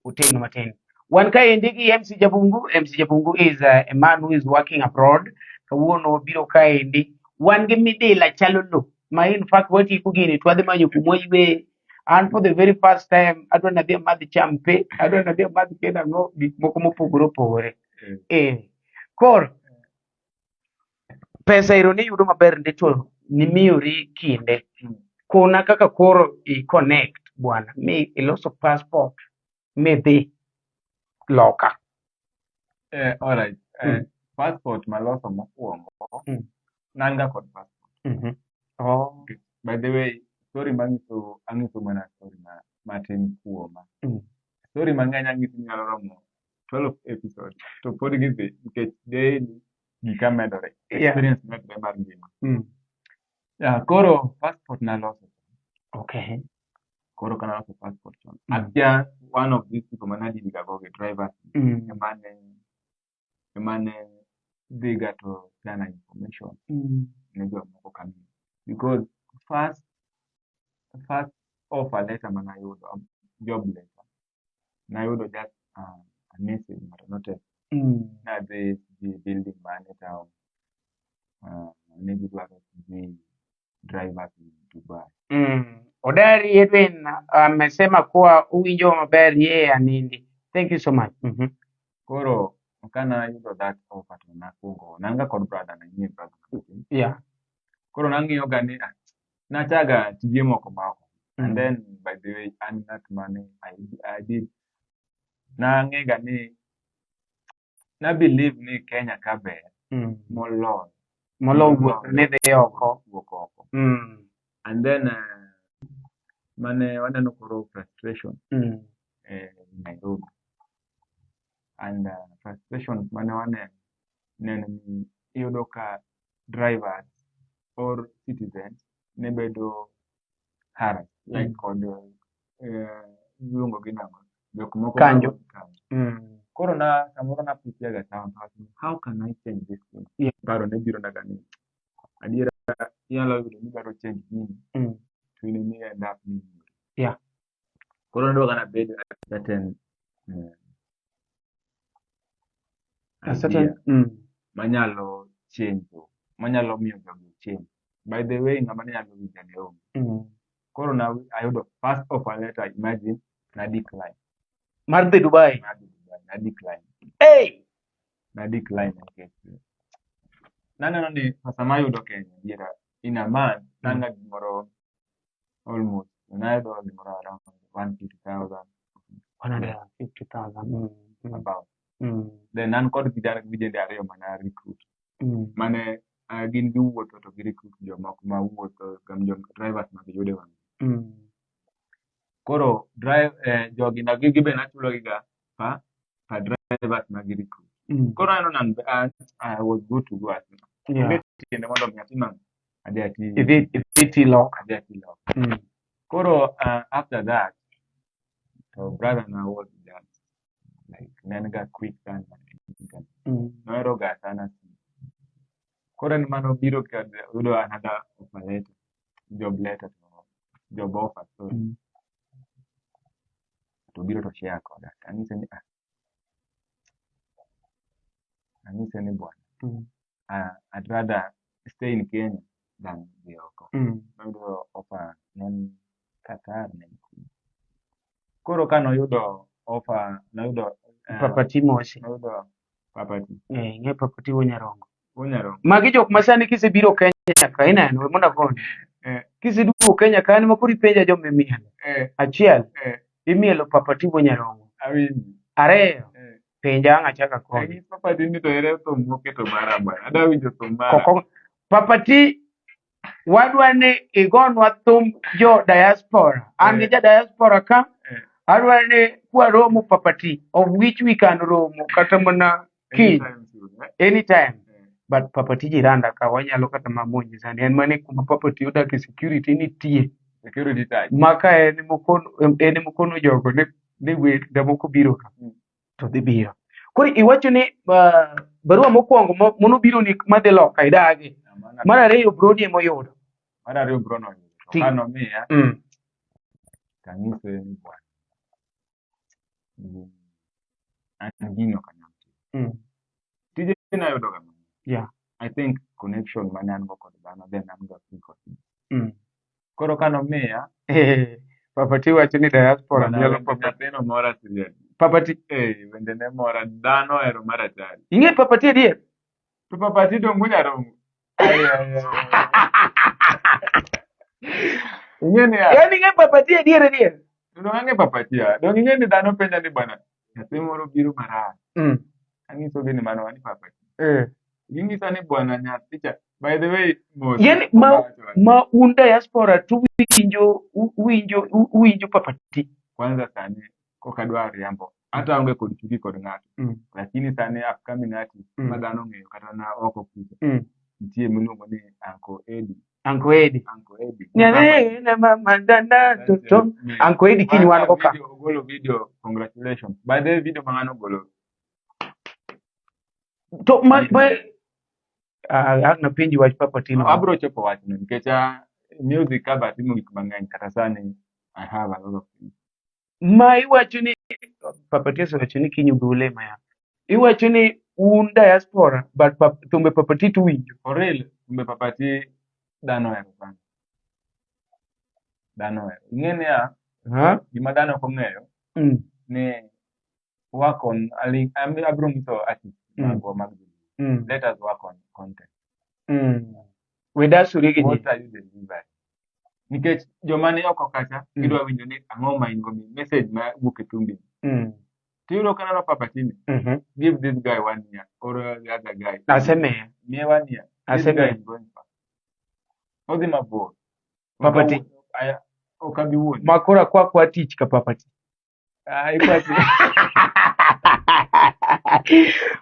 otegno matin. Wan kaendi gi MC Jabungu. MC Jabungu is a man who is working abroad. Kawuono obiro kaendi. Wan gi midila chalo lo. Ma in fact watieko gini to wadhi manyo kuma wayueye. An for the very first time adwa nadhi amadh champe, adwa nadhi amadh kendo ang'o gik moko mopogore opogore. Eh. Koro Pesa ero niyudo maber ndi to nimiyori kinde. Kona kaka koro i connect bwana mi iloso passport midhi loka. Alright. Passport maloso mokwongo, nan ga kod passport. Oh. By the way, story manyiso anyiso mana story ma matin kuoma. Story mang'eny ang'isi ni nyalo romo 12 episodes to pod gidhi nikech daily gika medore. Experience medore mar ngima. Yeah, koro passport naloso. Koro ka naloso passport chon. Akia one of these people manadili ga go gi drivers emane dhiga to peana information ne jomoko kang'iyo. Because first offer letter manayudo, job letter, nayudo just a message ng'ato notext nadhi sijui building man e town, ne gidwaro sijui drivers in Dubai. Odari Edwin amesema kuwa uwinjo maber yeye anindi. Thank you so much. Koro kanayudo that offer to nakwongo nanga kod brother na ing'e brother na matin. Koro nang'iyo ga ni ah, nachaga tije moko maoko. And then by the way an ng'at mane I did nang'e ga ni na believe ni Kenya ka ber moloyo Molo wuotho ni dhi oko. Wuok oko. And then mane waneno koro frustration Nairobi. And frustration mane waneno neno ni iyudo ka drivers or citizens ne bedo harassed like kod iluongo gi nang'o jok moko Kanjo. Kanjo. Koro na samoro napitia ga town to awacho ni how can I change this thing? Paro ne biro na ga ni adiera inyalo yudo ni idwaro change gini to in ema i end up ni ihinyori. Koro nadwa ga nabed a certain A certain idea manyalo change manyalo miyo jogi change. By the way ng'ama ne nyalo winja ne onge. Koro na ayudo first offer letter, imagine, na decline. Mar dhi Dubai. Na dhi Dubai, na decline. Hey! Na decline nikech naneno ni pesa mayudo Kenya adiera in a month nan ga gimoro almost nayudo gimoro around 150,000. 150,000. About. Then an kod kijana vijende ariyo mana recruit. Mane gin giwuotho to gi recruit jomoko ma wuotho jom drivers ma giyudo e wang'. Koro drive jogi na gi be nachulo gi ga pa drivers ma gi recruit. Koro aneno nan I was good to go at. Onge tiende mondo mi atim ang'o? Adhi ati Idhi ti loka. Adhi ati loka. Koro after that to brother na was just like ne en ga quick than internet. Nohero ga sana simu. Koro en manobiro kod oyudo another offer letter, job letter to job offer, sorry. To obiro to share koda. Anyise ni ah. Anyise ni bwana. I'd rather stay in Kenya than dhi oko. Noyudo offer ne en Qatar ne en kuno. Koro ka noyudo offer noyudo Papati Moshi. Noyudo Papati. Ing'e Papati Wonyarongo. Wonyarongo. Magi jok ma sani kisebiro Kenya ka ineno we mondo akoni. Kiseduogo Kenya ka an ma koro ipenja joma imielo. Achiel, imielo Papati Wonyarongo. Awinji. Ariyo, penja ang' achak akoni. Nyis Papati ni to ere thum moketo mara bwana. Adwa winjo thum mara. Koko Papati wadwa ni igonwa thum jo diaspora. An gi ja diaspora ka adwa ni kwaromo Papati of which we can romo kata mana kiny Anytime soon, eh? anytime. But Papati jiranda ka wanyalo kata mamonji sani en mana kuma Papati odak e security nitie. Security touch. Ma ka en mokono en mokono jogo ni wer ndamoko biro ka to dhi biro. Koro iwacho ni barua mokwongo monobiro ni madhi loka idagi. Mar ariyo broni emoyudo. Mar ariyo bro noyudo. To Ti- ka nomiya tanyise ni bwana. An gini ok anyal timo. Tije nayudo ga mang'eny. I think connection mane an go kod dhano then an ga free kod Koro ka nomiya Papati wacho ni diaspora bwana mielo wende Papati. nyathino mora seriously. Papati Wende ne mora dhano ohero mar atari. ing'e Papati adier? To Papati donge unyarongo? Ai, ai, ai, ai. Ing'e niya, Yaani ing'e Papa T adier adier. Dong ang'e Papa T ya. Dong ing'e ni dhano penja ni bwana, nyathi moro biro marach. Anyisogi ni mano ni Papa T. Ging'isa ni bwana nyathi cha. By the way, mos. Yaani ma un diaspora to winjo winjo winjo Papa T. Kwanza sani koka adwa riambo. Hata aonge kod chuki kod ng'ato. Lakini sani upcoming artist ma dhano ong'eyo kata na oko kucha. Nitie miluongo ni Uncle Eddie. Uncle Eddie. Uncle Eddie. Nyathina mama dada to to. Uncle Eddie kiny wan go ka. Ogolo video, congratulations. By the way, video ma ng'ano ogolo. To ma ma ang' napenji wach Papa T no. Abro chopo wachno nikech music ka be atimo gik mang'eny kata sani I have a lot of things. Ma iwacho ni Papa T osewacho ni kiny ubi ulema ya. Iwacho ni un diaspora but thumbe Papa T to winjo. For real, thumbe Papa T dhano ohero sana. Dhano ohero. Ing'e niya, gima dhano ok ong'eyo ni work on abro nyiso artist magwa mag Joluo. Let us work on content. We dasuri gi ji. What are you delivering? Nikech joma ni oko kacha gidwa winjo ni ang'o ma in go message ma wuok e thumbi. Tiyudo ka neno Papa T ni, give this guy 1 year or the other guy. Asemiye. Miye 1 year. This guy Asemiye. is going far. Odhi mabor. Papa T. Ok abi wuondi. Ma koro akwa kwa tich ka Papa T. Ah, ikwa tich.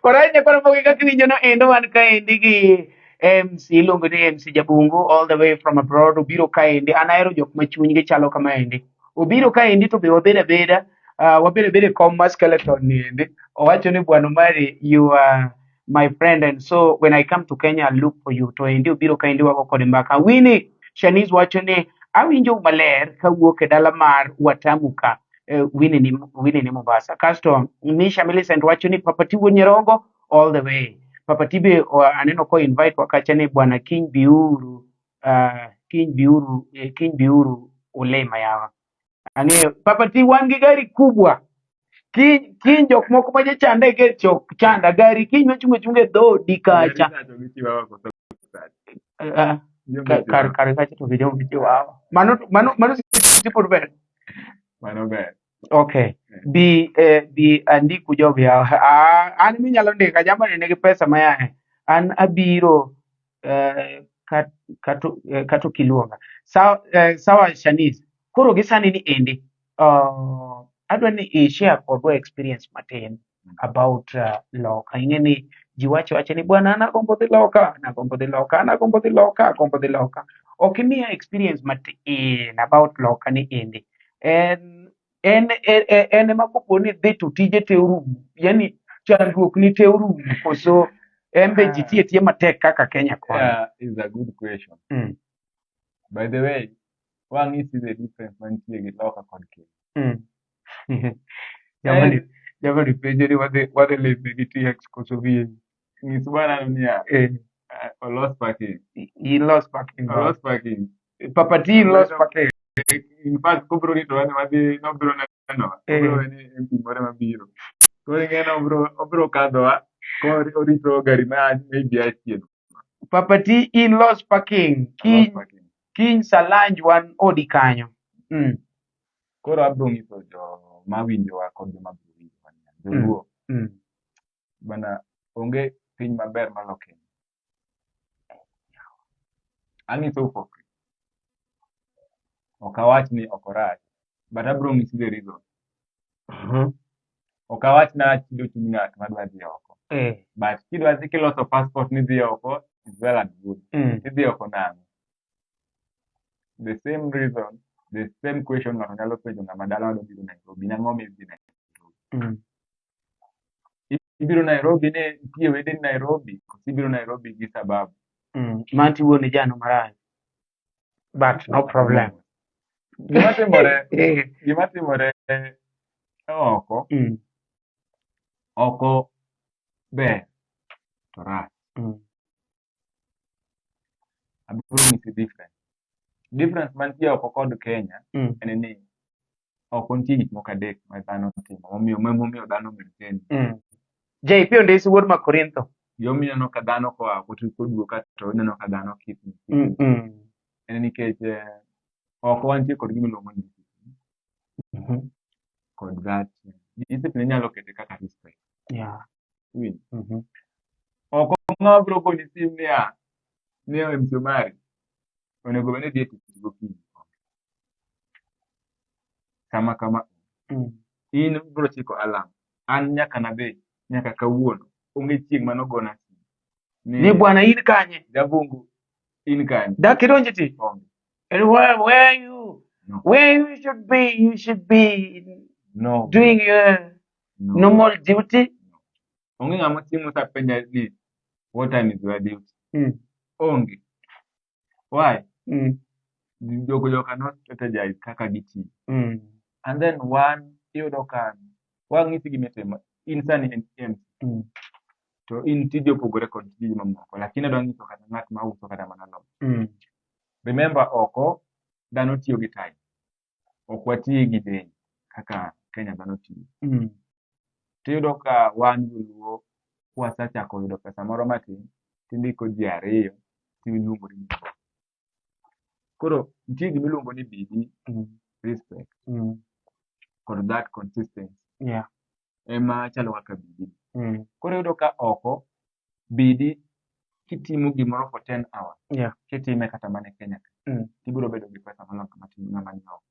Alright, koro mogi kaka iwinjo no endo wan kaendi gi MC iluongo ni MC Jabungu all the way from abroad obiro kaendi. An ahero jok ma chunygi chalo kama endi. Obiro kaendi to be wabedo abeda, wabedo abeda e kom mar skeleton ni endi. Owacho ni bwana Omari, you are my friend and so when I come to Kenya I'll look for you. To endi obiro kaendi wago kode mbaka. Winnie Shanice wacho ni awinjo maler kawuok e dala mar Watamu ka. Winnie ni Mombasa. Kasto Misha Millicent wacho ni Papa T wuod Nyarongo all the way. Papa T be aneno ko invite wakacha ni bwana kiny biuru, kiny biuru, kiny biuru ulema yawa. Ang'eyo Papa T wan gi gari kubwa. Kiny jok moko ma jochanda e gate ok chanda gari kiny machung' achunga e dhoodi kacha. Gari chacho gi chiwawa koso Kar kacha to gi jom gi chiwawa. Mano sisi pod ber. Mano ber. Okay. Bi andiku jogi yawa. An minyalo ndika jamani nigi pesa ma yaye. An abiro kato kiluonga. Sawa Shanice. Koro gi sani ni endi. Adwa ni i share kodwa experience matin about loka. Ing'e ni ji wacho wacha ni bwana an agombo dhi loka, an agombo dhi loka, an agombo dhi loka, agombo dhi loka. Ok imiya experience matin about loka ni endi. En ema kopo ni dhi to tije te orumo. Yani chandruok ni te orumo koso en be ji tiye tiye matek kaka Kenya koni. Yeah, is a good question. By the way, wang'isi the difference mantie gi loka kod Kenya. Jamani penjo ni wadhi lime gi TX koso VA. Nyis bwana niya, olos parking. I los parking. Olos parking. Papa T los parking. In fact, kobro rito wane wadhi, nobro neno. Obro ni MP moro mabiro. Koro ing'e ni obro kadhowa, koro orito gari ma maybe achien. Papa T in los parking. Olos parking. Kiny Salanj wan odi kanyo. Koro abro nyiso jo mawinjowa kod joma biro winjowa niya, joluo. Bana, onge piny maber malo Kenya. Ang'isou for free. Ok awach ni ok orach, but abro nyisi the reason. Ok awach ni achido chuny ng'at madwa dhi oko. But kidwa dhi kiloso passport ni dhi oko, it's well and good. Idhi oko nang'o? The same reason, the same question ng'ato nyalo penjo ng'ama dala wadwa biro Nairobi. Nang'o midhi Nairobi? Ibiro Nairobi ni nitie wede Nairobi, koso ibiro Nairobi gi sababu? Manti wuon jano marach. But no problem. Gima timore, gima timore oko, oko ber to rach. Abiro nyisi difference. Difference mantie oko kod Kenya en ni oko nitie gik moko adek ma dhano timo momiyo dhano maintain. JP Ondisi wuod ma Korintho. Gimomiyo ineno ka dhano koa oko to koduogo ka to ineno ka dhano kithni kithni. En nikech oko wantie kod gima iluongo ni discipline kod that discipline inyalo kete kaka respect. Iwinjo? Oko ng'ama biro goni sim niya ni MC Omari onego bed ni idhi e tich gokinyi. Kama kama in ibiro chiko alarm. An nyaka nabed nyaka kawuono onge chieng' manogona simu Ni bwana in kanye? Jabungu in kanye? Dak idonje tich? Onge. And where you No. where you should be, you should be No. doing your No. normal duty. Onge ng'ama chieng' osepenja ni what time is your duty? Onge. Why? Jogo joka not strategize kaka gitiyo. And then one iyudo ka wang'isi gima itimo in sani en MC to in tiji opogore kod tije mamoko lakini adwa nyiso kata ng'at ma uso kata mana alot. Remember oko dhano tiyo gi time. Ok wati gi day kaka Kenya dhano tiyo. Tiyudo ka wan joluo kwasechako yudo pesa moro matin tindiko ji ariyo tiluongori ni boss. Koro nitie gima iluongo ni bidii, respect kod that consistency ema chalo kaka bidii. Koro iyudo ka oko bidii kitimo gimoro for 10 hours kitime kata mana e Kenya ka tibiro bedo gi pesa moloyo ng'ama ni oko.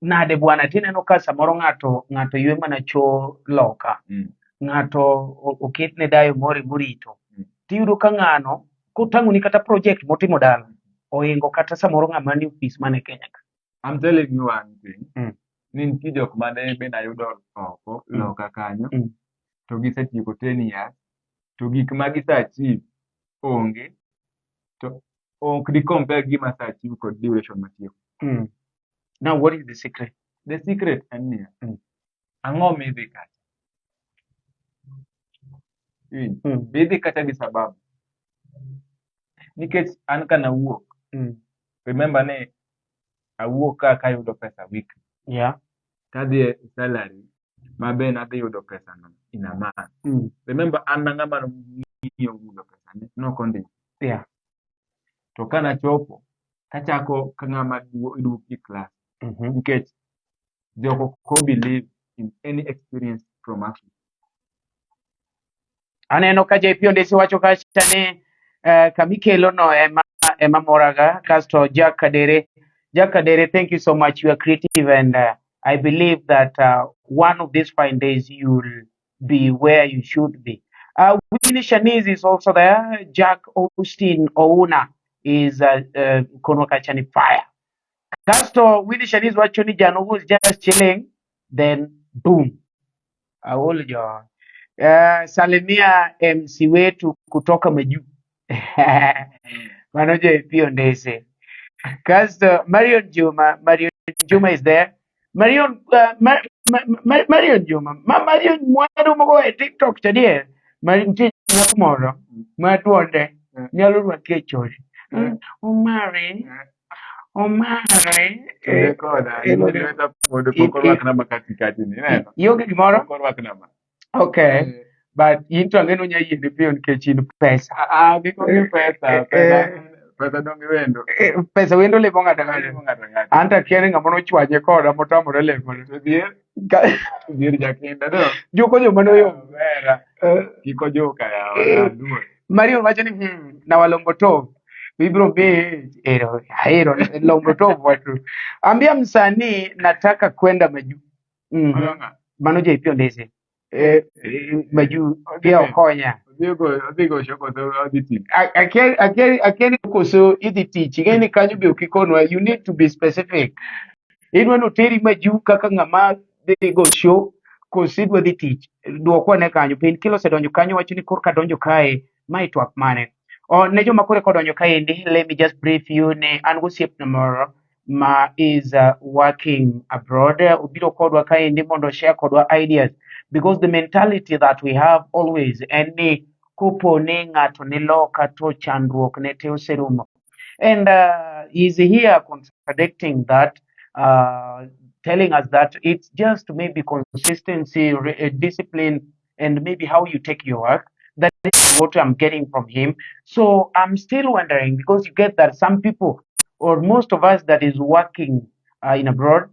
Nade bwana tineno ka samoro ng'ato ng'ato ywe mana cho loka. Ng'ato oketne dayo moro morito. Tiyudo ka ng'ano kotang'oni kata project motimo dala ohingo kata samoro ng'ama ni ofis man e Kenya ka. I'm telling you one thing ni nitie jok mane bende ayudo oko loka kanyo to gisetieko 10 years to gik ma gise achieve onge to ok di compare gima ase achieve kod duration matieko. Now what is the secret? The secret en niya, ang'o midhi kacha? Iwinjo? Be idhi kacha gi sababu? Nikech an ka nawuok, remember ni awuok ka kayudo pesa weekly. Tadhi e salary ma be nadhi yudo pesa no in a month. Remember an na ng'ama nomiyo yudo pesa ne nok ondiko. To ka nachopo, tachako ka ng'ama iduoki e class. Nikech joko ok believe in any experience from Africa. Aneno ka JP Ondesi wacho kacha ni kamikelo no ema moraga kasto Jack Kadere. Jack Kadere, thank you so much. You are creative and I believe that one of these fine days you'll be where you should be. Winnie Shanice is also there. Jack Austin Ouna is Kono Kachani fire. Kasto Winnie Shanice wacho ni Jano was just chilling, then boom. Aol jo. Salimia MC wetu kutoka majuu. Mano JP Ondese. Kasto Marion Juma, Marion Juma is there. Marion Marion Juma, ma Marion mwandu mogo e TikTok chadier. Ma nitie nyako moro ma duonde nyalo rwaki e chode. Omari, Omari. Tuge koda, gima pod pok orwakna ma katikati ni, ineno? Ionge gimoro? Pok orwakna ma. Okay. But in to ang'e ni onya yieni piyo nikech in pesa. Ah, kik onge pesa, pesa, pesa donge wendo. Pesa wendo lemo ng'ato ang'ato. Lemo ng'ato ang'ato. An to akia ni ng'ama nochwanye koda motamore lemone. To dhier, dhier jakinda to. Juko joma noyom. Omera, kik ojuka yawa, aluor. Marion wacho ni na walombo tov. Ibiro be ero ahero lombo tov watu. Ambia msanii nataka kwenda majuu. Mano ng'a? Mano JP Ondese. Majuu pia okonya. Odhi go show koso odhi tich. Akia ni koso idhi tich. Ing'e ni kanyo be ok ikonwa. You need to be specific. Idwa ni oteri majuu kaka ng'ama dhi go show koso idwa dhi tich. Dwokwa ne kanyo. Pin kilo osedonjo kanyo wacho ni korka donjo kae mae twak mane. O, ne joma koro eka odonjo kaendi, let me just brief you ni an gosiepna moro ma is working abroad. Obiro kodwa kaendi mondo share kodwa ideas because the mentality that we have always en ni kopo ni ng'ato ni loka to chandruok ne te oserumo. And he's here contradicting that, telling us that it's just maybe consistency, discipline, and maybe how you take your work. That is what I'm getting from him. So I'm still wondering, because you get that some people, or most of us that is working in abroad,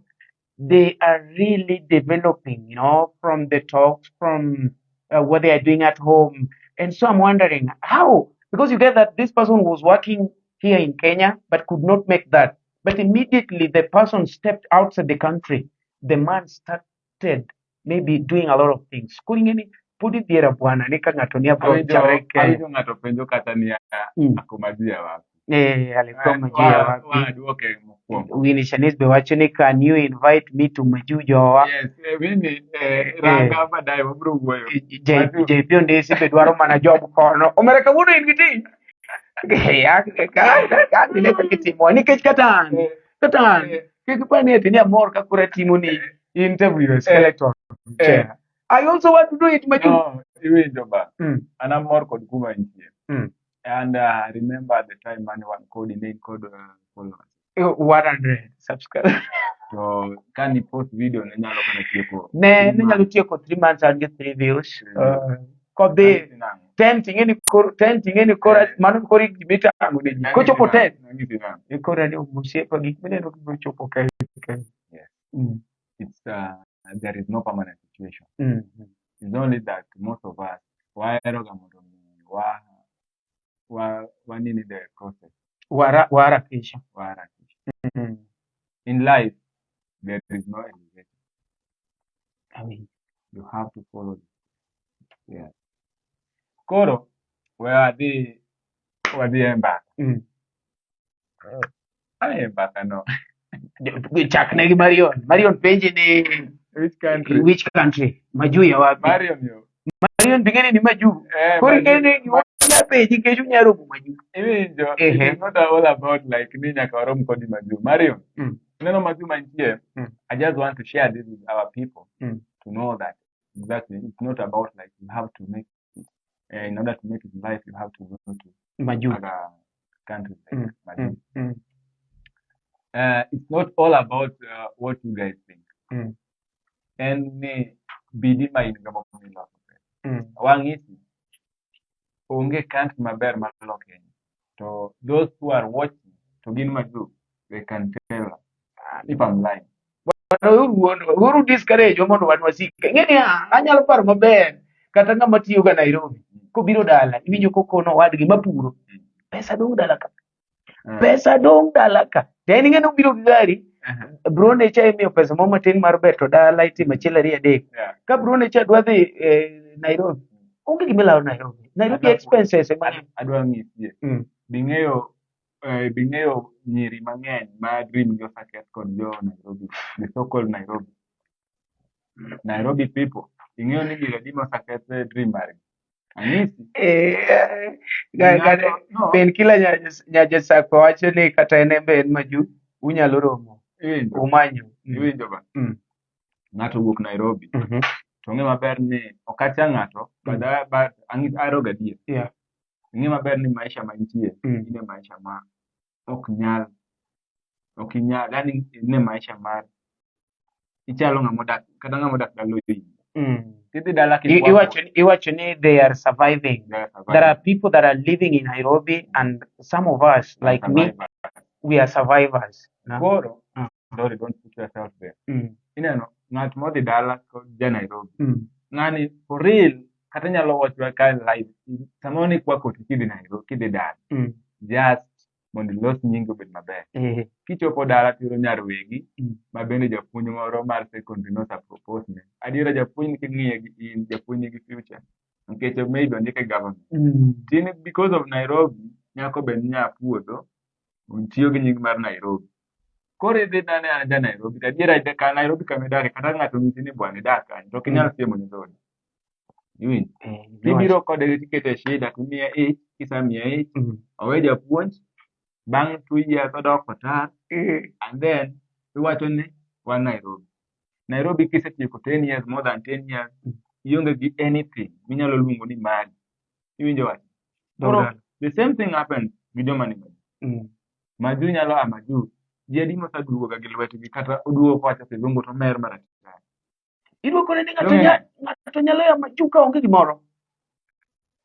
they are really developing, from the talks, from what they are doing at home. And so I'm wondering how, because you get that this person was working here in Kenya, but could not make that. But immediately the person stepped outside the country. The man started maybe doing a lot of things. Koro ing'e pod idhiera bwana ni ka ng'ato ni abroad Awinjo chakre Kenya. Awinjo ng'ato penjo kata niya ako majuu wapi. Eh, alikuwa majuu ya wapi? Waduoke mokwongo. Winnie Shanice be wacho ni, "Can you invite me to Majuu jowa?" Yes, Winnie, ranga baadaye wabiro wuoyo. Majuu. JP Ondisi be dwaro mana job kono. Omera kawuono in gi tich. Ya, ka ka kaka itimo nikech kata an kata an kik ipar ni ati ni amor ka koro atimo ni interview skeleton chair. I also want to do it Majuu. No, iwinjo ba. An amor kod kuma intie. And remember the time mane wan kodi ne in kod followers. 100 subscribe. To kani post video ne nyalo kata tieko Ne 3 ne nyalo months. Tieko 3 months an gi 3 views. Kodhi Anyisi nang'o? 10 ting'e ni koro 10 ting'e ni koro mano koro gimitango ne ji. Kochopo 10 Anyisi nang'o? E koro ni osiepa gik mineno gibiro chopo kae kae. Yes. It's there is no permanent situation. It's only that most of us waheroga mondo mi wa wa nini the process. Wara waharakisha. Waharakisha. In life there is no elevator. Awinjo. You have to follow it. Yeah. Koro we wadhi e mbaka. Ai, e mbaka no. Chakne gi Marion. Marion penji ni Which country? Which country? Majuu ya wapi? Marion yo. Marion bing'eni ni majuu. Koro Majuu. Ing'e ni gima penji nikech unyalo romo majuu. Iwinjo, it is not all about like ni nyaka warom kodi majuu. Marion, neno majuu mantie, I just want to share this with our people to know that exactly it's not about like you have to make it. In order to make it in life, you have to go to Majuu. Other countries like Majuu. It's not all about what you guys think. En ni bidii ma in go miloso pesa. Wang'isi onge country maber malo Kenya. To those who are watching to gin majuu, they can tell us if I'm lying. Uru wuondo, uru discourage wa mondo wan wasik. Ing'e ni anyalo paro maber kata ng'ama tiyo ga Nairobi kobiro dala iwinjo kokono owadgi mapuro pesa dong' dala ka, pesa dong' dala ka, to en ing'e ni obiro gi gari brone cha imiyo pesa moro matin mar beto dala itimo achiel ariyo adek ka brone cha dwa dhi Nairobi onge gima ilawo Nairobi. Nairobi expenses ema ng'eny. Adwa ng'isie. Bing'eyo nyiri mang'eny ma dream gi osaketh kod jo Nairobi, the so called Nairobi. Nairobi people. Ing'eyo ni nyiri adi mosaketh dream margi. Anyisi. No. Penkila Nyajasako wacho ni kata en be en majuu unyalo romo Iwinjo. umanyo. Iwinjo ba. Ng'ato owuok Nairobi. To ng'e maber ni ok acha ng'ato, but ang'is ahero gadier. Ing'e maber ni maisha mantie, in e maisha ma ok nyal, ok inyal, yani in e maisha mar ichalo ng'ama odak, kata ng'ama odak dala ohinyi. Tidhi dala kikwako. Iwacho ni they are surviving. They are surviving. There are people that are living in Nairobi and some of us like me, Survivors. We are survivors. No? Koro, sorry, don't put yourself there. Ineno, ng'at modhi dala kod ja Nairobi. Ng'ani for real, kata nyalo wacho ka live, samoro ni kwako to kidhi Nairobi, kidhi dala. Just mondo ilos nyingi obed maber. Kichopo dala tiyudo nyar wegi, ma bende japuonj moro mar secondary nosa propose ne. Adiera japuonj ni king'iye gi in, japuonj nigi future. Nikech maybe ondike e government. Tin because of Nairobi, nyako be nya puodho, tiyo gi nying mar Nairobi. Koro idhi nane an ja Nairobi, to adiera ka Nairobi kama idake, kata ng'ato onyisi ni bwana idak kanyo, to ok inyal siemo ne dhodi. Iwinjo? Tibiro kode tikete e shida, timiye ich, kisemiye ich, owe japuonj, bang' 2 years odok otar, and then iwacho ni wan Nairobi. Nairobi kisetieko 10 years, more than 10 years, ionge gi anything minyalo luongo ni mari. Iwinjo wach? Koro, the same thing happens gi joma ni Majuu. Majuu nyalo a Majuu. Ji adi moseduogo ga gi lwetgi kata oduogo kowacho kizungu to omer maratari. Iduoko ni ng'ato Donge ng'ato nyalo ya majuu ka onge gimoro.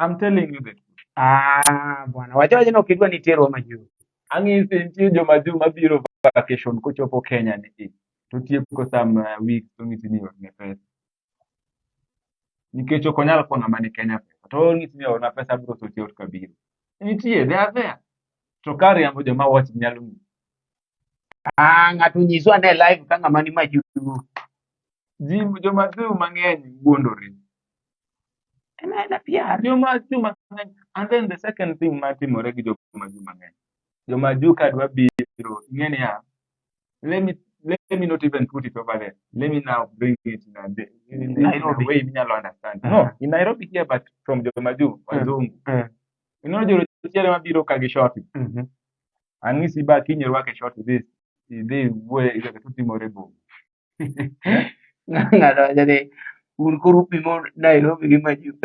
I'm telling you the truth. Ah, bwana. Wacha wacha no kidwa ni terwa majuu. Ang'isi nitie joma juu mabiro vacation kochopo Kenya ni i to tieko some weeks to ng'isi ni orne pesa. Nikech ok onyal kwa ng'ama ni Kenya pesa. To ong'isi ni orna pesa abiro sort out kabiro. Nitie, they are there. To ka riambo joma watch nyalo ng'isi. Ah, ng'ato nyiswa ne live ka ng'ama ni majuu. Ji joma juu mang'eny wuondore. En aena PR. Joma juu mang'eny. And then the second thing matimore gi joma juu mang'eny. Joma juu ka dwa biro, ing'e niya, let me not even put it over there. Let me now bring it in a Nairobi. way minyalo understand. No, in Nairobi here, but from joma juu, wazungu. Ineno jorochere mabiro ka gi shoti. Ang'isi ba kiny irwake short this, idhi wuoye to timore boma. Ng'ato wacho ni un koro upimo Nairobi gi majuu.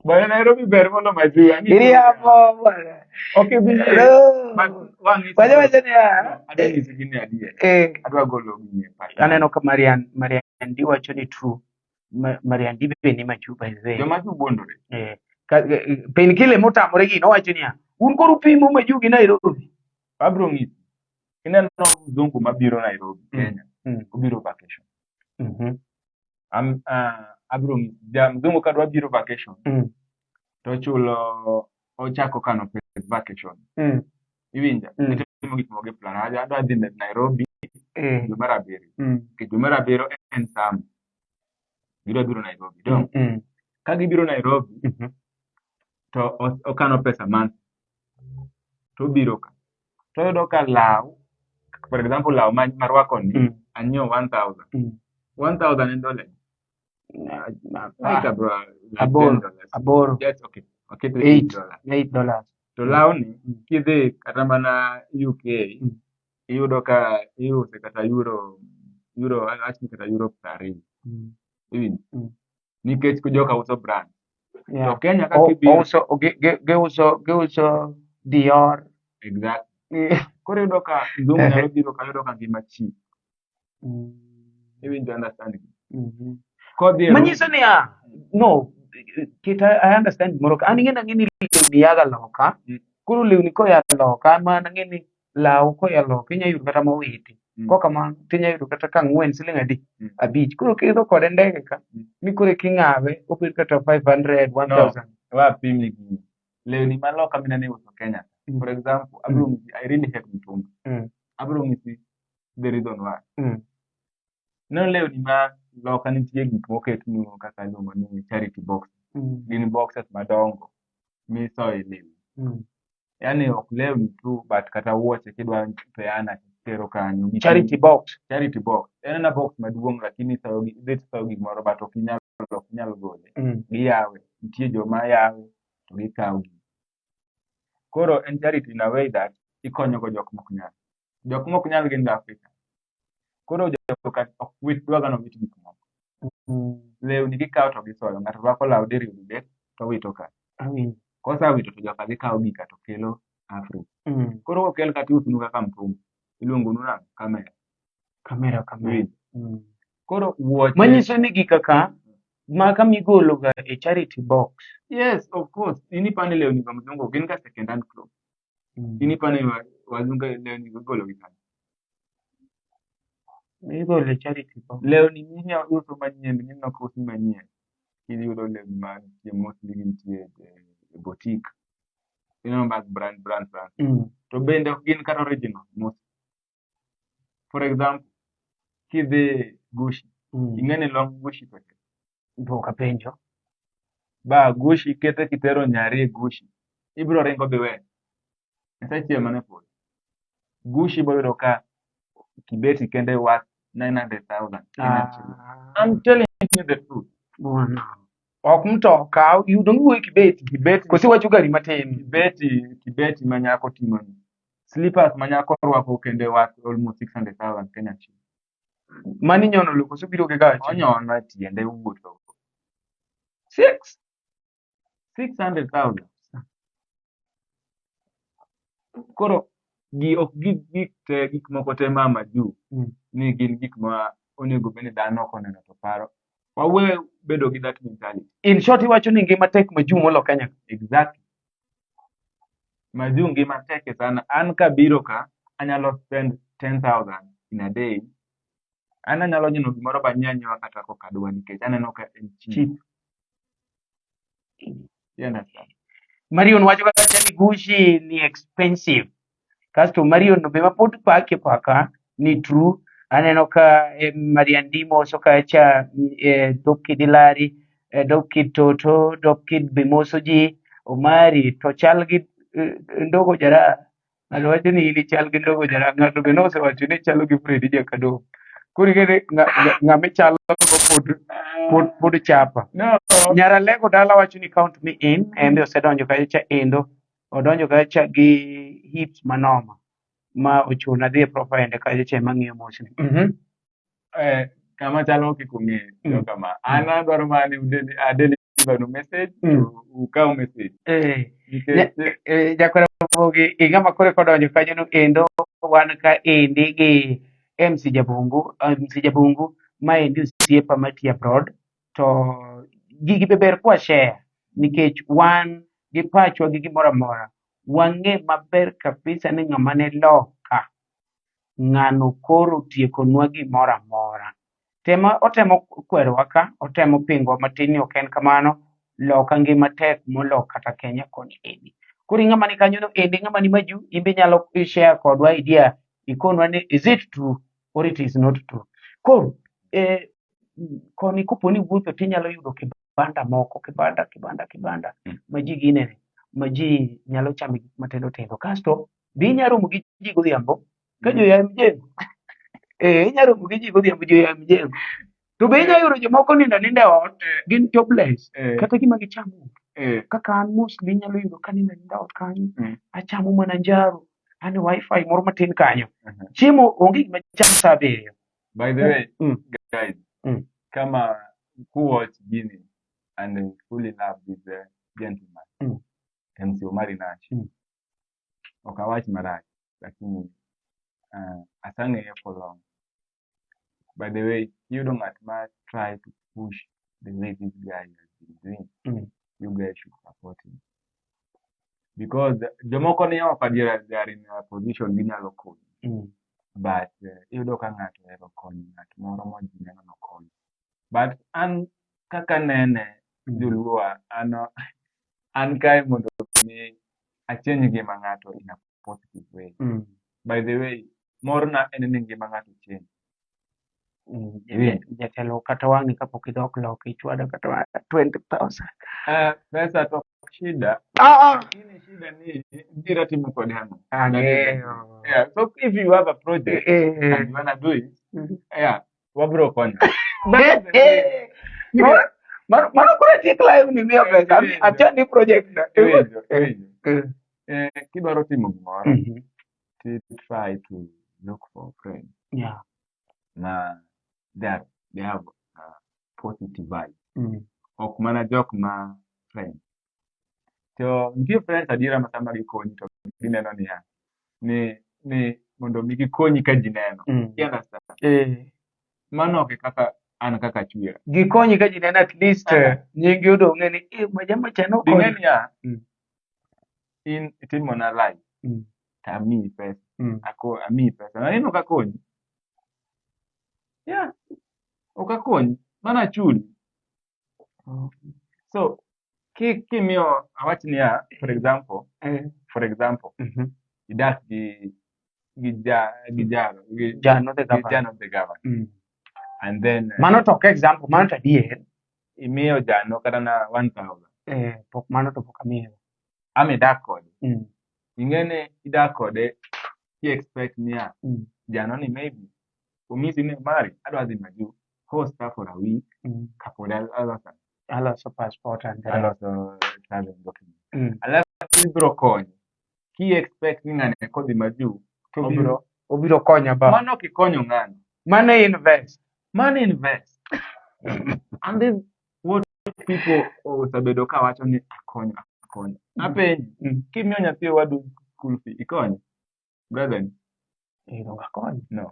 Bwana Nairobi ber molo majuu. Ang'isi Iriambo bwana. Ok ibi yie. No. But wang'isi. Wacha wacha niya. Adwa nyisi gini adier. Adwa golo gini e pacha. Aneno ka Marian Marian Di wacho ni true. Marian Di be ni majuu by the way. Joma juu wuondore. Painkiller motamore gino owacho niya, un koro upimo majuu gi Nairobi. Abro ng'isi. Ineno mzungu mabiro Nairobi, Kenya. Obiro vacation. Abro ng'isi. Ja mzungu ka dwa biro vacation, to chulo ochako kano pes vacation. Iwinja? Gitimo gik moko gi plan. Adwa dhi Nairobi dwe mar abiriyo. Nikech dwe mar abiriyo en summer. Gidwa biro Nairobi. Dong. Ka gibiro Nairobi, to okano pesa month. To obiro ka. To oyudo ka law, for example, law ma marwako ni, anyiewo 1000. 1000 en dola. Like bro, like Aboro. $10. Aboro. Yes, okay. Waketo Eight. $8. $8. To lawni, kidhi kata mana UK, iyudo ka iuse kata euro, awach ni kata euro 20. Iwinjo? Nikech joka uso brand. To Kenya ka kibiro, Ouso giuso giuso Dior. Exactly. Koro iyudo ka mzungu nyalo biro ka yudo ka ngima cheap. Iwinjo understand? Kodhi e Manyiso niya, no, kita I understand gimoro ka. An ing'e nang'e ni lewni yaga loka. Koro lewni koya loka, ma nang'e ni law koya loka inya yudo kata mowiti. Kokamano tinya yudo kata ka ang'wen siling adi? 5. Koro kiidho kode ndege ka, ni koro king'awe obed kata 500, 1000. Wa pim ni gini. Lewni ma loka minene iuso Kenya. For example, abiro ng'isi, I really hate mtumba. Abiro ng'isi the reason why. Ineno lewni ma loka nitie gik moketnu kaka iluongo ni charity box. Gin boxes madongo misoye lewni. Yani ok lewni tu but kata wuoche kidwa peana tero kanyo. Charity box. Charity box. En ena box maduong' lakini isoyo gi idhi tisoyo gimoro but ok inyal gole. Giyawe. Nitie joma yawe to gikawo gigi. Koro en charity in a way that ikonyo go jok mok nyal. Jok mok nyal gin jo Afrika. Koro joka ok wit dwaga nowit gik moko. Lewni gikawo to gisoyo. Ng'ato rwako law diriyo didek to wito ka. Awinjo. Kosewito to joka dhi kawo gika to kelo Afrika. Koro kokel ka tiusonu kaka mtumba. Iluongo nu nang'o? Camera. Kamera kamera. Iwinjo? Koro wuoche. Manyiso ni gika ka ma kamigolo ga e charity box. Yes, of course. In ipani lewni go mzungu gin ga second hand clothes. In ipani wazungu lewni go igolo gi kanye? Igolo e charity box. Lewni minya uso manyien mineno ka usi manyien. Iyudo lewni mantie mostly gintie e boutique. Ineno mag brand brand brand. To bende ok gin kata original most. For example, kidhi Gucci, ing'e ni long Gucci pesa. Pok apenjo. Ba Gucci kete kitero nyari e Gucci, ibiro ringo biwe. Nyasaye chiel mana e polo. Gucci ibo yudo ka kibeti kende worth 900,000 Kenyan shillings. I'm telling you the truth. Bwana. Ok mtoka, yudo ngiwuoyo kibeti. Kibeti Koso iwacho gari matin. Kibeti ma nyako ting'o ni. Slippers ma nyako rwako kende worth almost 600,000 Kenyan shillings. Mani nyono lo koso biro gi gachi. Onyono e tiende wuotho. Six. 600,000. Koro gi ok gi gik te gik moko te ma majuu ni gin gik ma onego bed ni dhano ok oneno to paro. Wawe bedo gi that mentality. In short iwacho ni ngima tek majuu molo Kenya. Exactly. Majuu ngima tek sana. An kabiro ka, anyalo spend 10,000 in a day. An anyalo nyieno gimoro ba nyiew anyiewa kata kokadwa nikech aneno ka en cheap. Cheap. You understand? Marion wacho kacha ni Gucci ni expensive. Kasto Marion no be ma pod pake paka ni true. Aneno ka Marian Dimo kacha Dopkid Hilary, Dopkid Toto, Dopkid be moso ji, Omari to chal gi Ndogo Jara. Ng'ato wacho ni in ichal gi Ndogo Jara, ng'ato be nosewacho ni ichalo gi Fredi Jakadong. Koro ing'e ni ng'ama ichalo pod chapa. No. Nyaralego dala wacho ni count me in, en be osedonjo kacha cha endo, odonjo kacha cha gi hips manoma ma ochuna dhi e profile kacha cha ema ng'iyo mosni. Kama chalo kik ung'e kama. An adwaro mana ni adeliver nu message, to ukaw message. Nikech Jakwara Ramogi, higa ma koro kodonjo kanyo no endo wan ka endi gi MC Jabungu, MC Jabungu ma endi osiepa matiyo abroad to gigi be ber kwa share nikech wan gi pachwa gi gimoro amora wang'e maber kabisa ni ng'ama ne loka ng'ano koro otiekonwa gimoro amora. Tema otemo kwerowa ka, otemo pingowa matin ni ok en kamano, loka ngima tek molo kata Kenya koni endi. Koro ing'ama ni kanyo no endi ng'ama ni majuu in be inyalo share kodwa idea ikonwa ni is it true or it is not true. Koro koni kopo ni iwuotho tinyalo yudo kibanda moko kibanda kibanda kibanda ma ji ginene ma ji nyalo chamo gik matindo tindo. Kasto be inyalo romo gi ji godhiambo ka jo ya mjengo. Inyalo romo gi ji godhiambo jo ya mjengo. To be inyalo yudo jomoko nindo aninda e ot gin jobless kata gima gichamo. Kaka an mostly inyalo yudo ka nindo aninda ot kanyo achamo mana njaro an e wifi moro matin kanyo. Chiemo onge gima cham sa abiriyo. By the way, guys, kama who watch gini and fully love this gentleman, MC Omari Nash. Ok awach marach, lakini asang'eye for long. By the way, iyudo ng'at ma try to push the way this guy has been doing, you guys should support him. Because jomoko ni oko adiera they are in a position ginyalo konyi. But iyudo ka ng'ato ohero konyo ng'at moro ma ji neno nokonyo. But an kaka nene joluowa an kae mondo mi achange ngima ng'ato in a positive way. By the way, morna en ni ngima ng'ato change. Jatelo kata wang'ni kapok idok loka ichwado kata 20,000. Pesa to ok shida. Lakini shida ni ibiro timo kode ang'o? Ang'eyo. Yeah, so if you have a project and you wanna do it, yeah, wabiro konyo. Mano koro atiek live ni miya pesa. Achani project na. Iwinjo, iwinjo. Kidwaro timo gimoro, ti try to look for friends ma they have a positive vibe. Ok mana jok ma friends. To nitie friends adiera ma sama gikonyi to gineno niya, ni mondo mi gikonyi ka ji neno. You understand? Mano ok e kaka an kaka chwera. Gikonyi ka ji neno at least nyingi odong' ni majama cha nokonyo. Ding'e niya, in itimona live to amiyi pesa. Amiyi pesa. Aneno ok akonyi. Yeah. Ok akonyi. Mano achuli. So, kimiyo awach niya, for example, for example, idak gi gi jaro gi Jano the gi governor. Jano the governor. And then Mano to ok example, mano to adier. Imiyo jano kata na 1000. Pok mano to pok amiyo. Ama idak kode. Ing'e ni idak kode ki expect niya, jano ni maybe onyisi ni Mari adwa dhi majuu host her for a week kapod aloso Aloso passport and the rest. Aloso travel document. Alafu ibiro konyo. Ki expect ni ng'ani kodhi majuu to Obiro konya ba. Mano ok ikonyo ng'ano. Mano invest. Mano invest. And this what people osebedo ka wacho ni akonyo akonyo. Apenji, kimiyo nyathi owadu school fee ikonyo? Brother ni? Donge akonyo. No.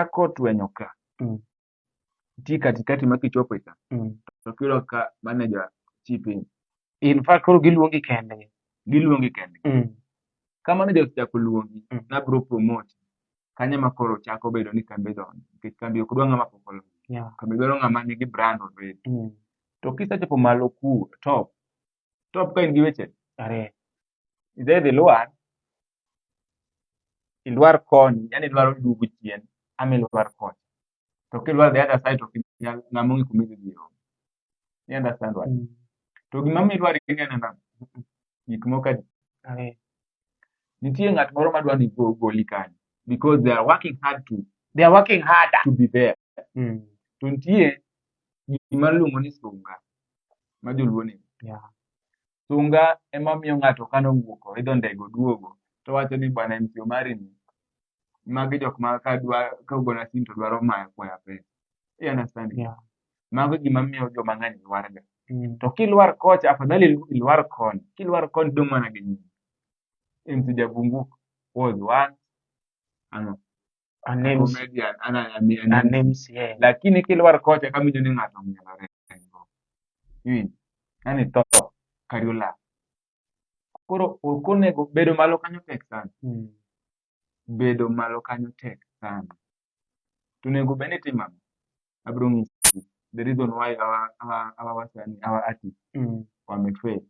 Kichako twenyo ka, nitie katikati ma kichopo e ka, to kiyudo ka manager chip in. In fact koro giluongi kendgi. Giluongi kendgi. Ka manager osechako luongi, nabiro promote. Kanyo ema koro chako bedo ni kambi donjo. Nikech kambi ok dwa ng'ama pok olony. Kambi dwaro ng'ama nigi brand already. To kisechopo malo ku, top, top ka in gi weche, Are. idhi ilwar, ilwar koni, yani idwaro duogo chien, ama ilwar kocha. To kilwar the other side to ok inyal, ng'ama ong'e kuma idhi dhiye onge. You understand why? To gima miyo ilwar ing'e ni nang'o? Gik moko adi? Are. Nitie ng'at moro madwa ni goli kanyo because they are working hard to They are working harder. to be there. To nitie gima iluongo ni sunga ma joluo nigo. Sunga ema miyo ng'ato ka nowuok oidho ndege oduogo to wacho ni bwana MC Omari ni magi jok ma kadwa ka ogona simu to dwaro maya kwaya pesa. You understand? Mago gima miyo joma ng'eny lwar ga. To kilwar kocha afadhali ilwar koni. Kilwar koni idong' mana gi nying. MC Jabungu was once ang'o? An A MC. comedian, an An MC. MC. Yeah. Lakini kilwar kocha kawinjo ni ng'ato ong'ielo rengo. Iwinjo? Yani tho kari olal. Koro ok onego bedo malo kanyo tek sana. Bedo malo kanyo tek sana. To onego bed ni itimo ang'o? Abiro nyisi the reason why our wasanii, our artists wamefail.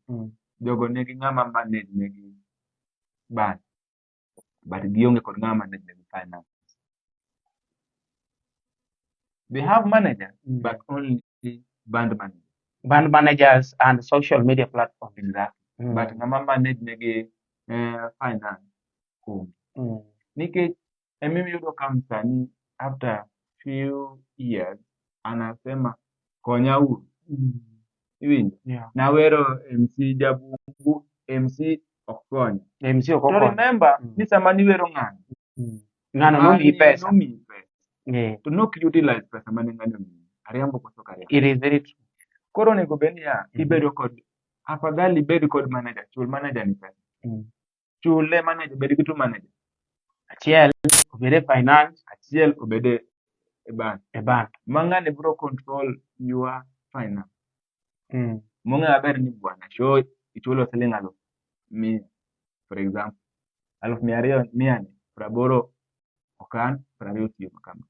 Jogo nigi ng'ama manage negi band but gionge kod ng'ama manage negi finance. They have managers but only band managers. Band managers and social media platforms. Exactly. But ng'ama manage negi finance onge. Nikech emiyudo ka msanii after few years anasema konya uru. Iwinjo? Nawero MC Jabungu, MC ok konya. MC ok To okonyo. remember ni sama niwero ng'ano, Ng'ano nomiyi ng'ani pesa. nomiyi pesa. To nok utilize pesa mane ng'ani omiyi. Ariambo koso ok ariambo? It is very true. Koro onego bed niya, ibedo kod afadhali ibed kod manager, chul manager ni pesa. Chule manager, bed gi two manager. Achiel obed e finance, Achiel obed e band. e band. Ma ng'ani biro control your finance. Mong'e maber ni bwana show ichulo siling aluf mia for example. Aluf mia ariyo mia ni praboro okan, prariyo otiyo kama.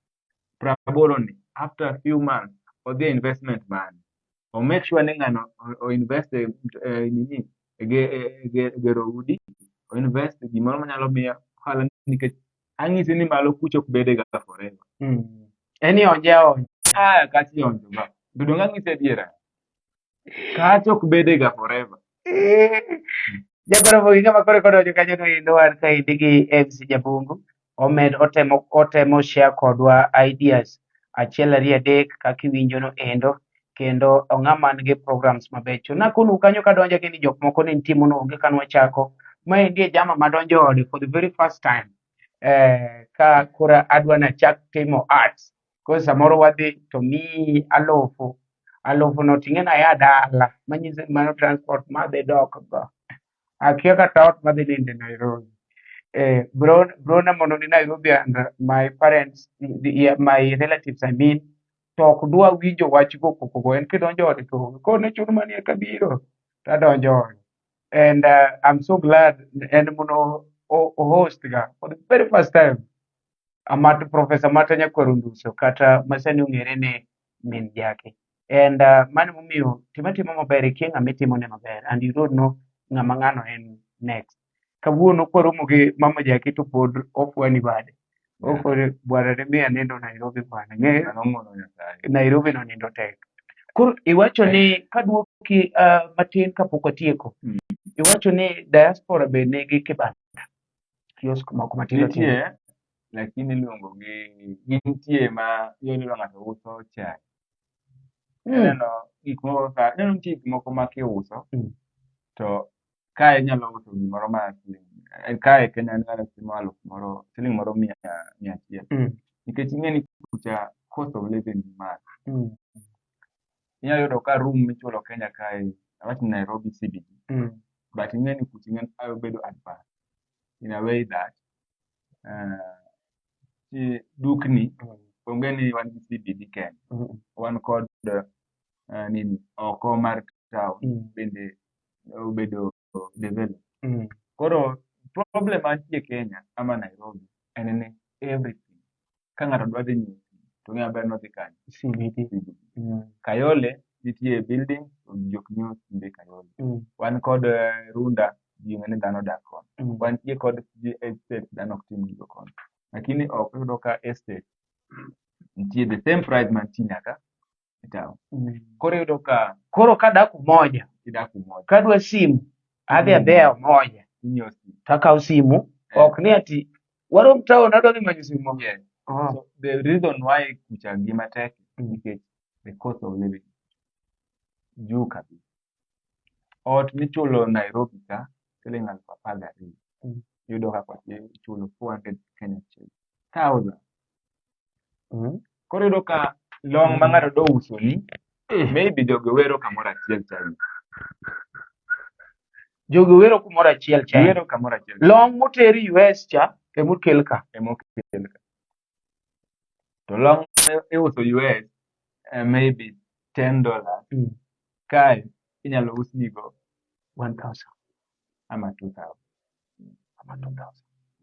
Praboro ni after a few months odhi e investment mane. O make sure ni ng'ano o invest e, e nini e, e gero udi, o invest e gimoro manyalo miye ohala nikech ang'isi ni malo kucha ok bede ga forever. En ionje aonja. Ah, kacha ionjo ga. To donge ang'isi adiera? Kacha ok bede ga forever. Jakoro ng'ama koro kodonjo kanyo no endo wan kaendi gi MC Jabungu. Omed otemo share kodwa ideas achiel ariyo adek kaka iwinjo no endo kendo ong'ama man gi programs mabecho. Nakonu kanyo kadonjo ni jok moko ne nitie mono onge kane wachako. Maendi e jama madonjo e ode for the very first time. Ka koro adwa nachak timo arts. Koro samoro wadhi to miyi alufu. Alufu no ting'e na ya dala. Manyiso ni mano transport madhi dok go. Akia kata ot madhi ninde Nairobi. Bro na mondo ni Nairobi and my parents, yeah, my relatives I mean, to ok dwa winjo wach go koko go. En kidonjo ode to kone chuno mani eka biro. To adonjo ode. And I'm so glad en mono o host ga for the very first time. Amat Professor Amata Nyakwar Onduso kata masani ong'ere ni min Jaki. And mano momiyo tima tima maber ikia ng'ama itimone maber and you don't know ng'ama ng'ano en next. Kawuono kwaromo gi mama Jaki to pod ofwani bade. Okone bwana ne miya nindo Nairobi bwana. Ng'e Mano ng'wono Nyasaye. Nairobi no nindo tek. Koro iwacho ni kaduoki matin kapok watieko. Iwacho ni diaspora be nigi kibanda. Kiosk moko matindo tindo. Nitie, lakini iluongo gi gintie ma iyudo ng'ato uso chai. Ineno gik moko kaka ineno nitie gik moko ma kiuso to kae inyalo uso gimoro ma siling kae Kenya inyalo timo aluf moro siling moro 100 nikech ing'e ni kucha cost of living ni malo. Inyalo yudo ka room michulo Kenya kae awach ni Nairobi CBD but ing'e ni kucha ing'e ni obedo advance in a way that dukni onge ni wan gi CBD kende. Wan kod nini oko mar town bende obedo develop. Koro problem mantie Kenya ama Nairobi en ni everything ka ng'ato dwa dhi nyiewo to ong'eyo maber ni odhi kanye? CBD. CBD. Kayole nitie building to jok nyiewo simbe Kayole. Wan kod Runda ji ong'e ni dhano odak kono. Wantie kod estate dhano ok tim gigo kono. Lakini oko iyudo ka estate nitie the same price mantie nyaka e town. Koro iyudo ka Koro kadak Umoja, idak Umoja kadwa simu, adhi adhiya Umoja, inyiewo simu. takawo simu, ok ni ati warom town adwa dhi manyo simu moro. Yes. Oh. So the reason why kucha ngima tek nikech the cost of living juu kabisa. Ot michulo Nairobi ka siling 12,000 iyudo ka kocha ichulo 400 Kenya shillings. Thousand. Koro iyudo ka long ma ng'ato do uso ni maybe jogi wero kamoro achiel cha. Jogi wero kumoro achiel cha. Giwero kamoro achiel. Long moter US cha emokel ka. Emokel ka. To long ma iuso US maybe $10 kae inyalo usnigo 1000 ama 2000. Ama 2000.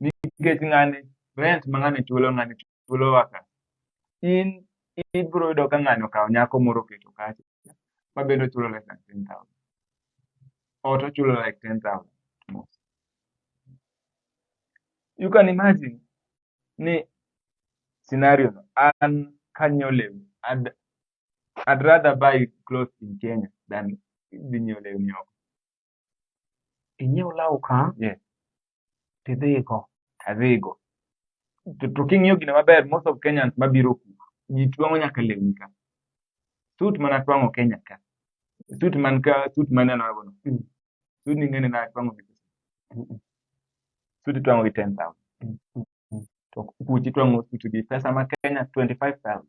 Nikech ng'ani rent ma ng'ani chulo ng'ani chulo waka. In ibiro yudo ka ng'ani okawo nyako moro oketo kacha ma bende ochulo less than 10,000. Ot ochulo like 10,000 mos. You can imagine ni scenario no an kanyiewo lewni I'd rather buy clothes in Kenya than dhi nyiewo lewni oko. Inyiew law ka Yes. tidhigo. Adhigo. To king'iyo gino maber, most of Kenyans mabiro ku, ji twang'o nyaka lewni ka. Suit mana twang'o Kenya ka. Suit man ka, suit maneno go no. Suit ni ng'ene na twang'o gi pesa. Suit itwang'o gi 10,000. To kuchi twang'o suit gi pesa ma Kenya 25,000.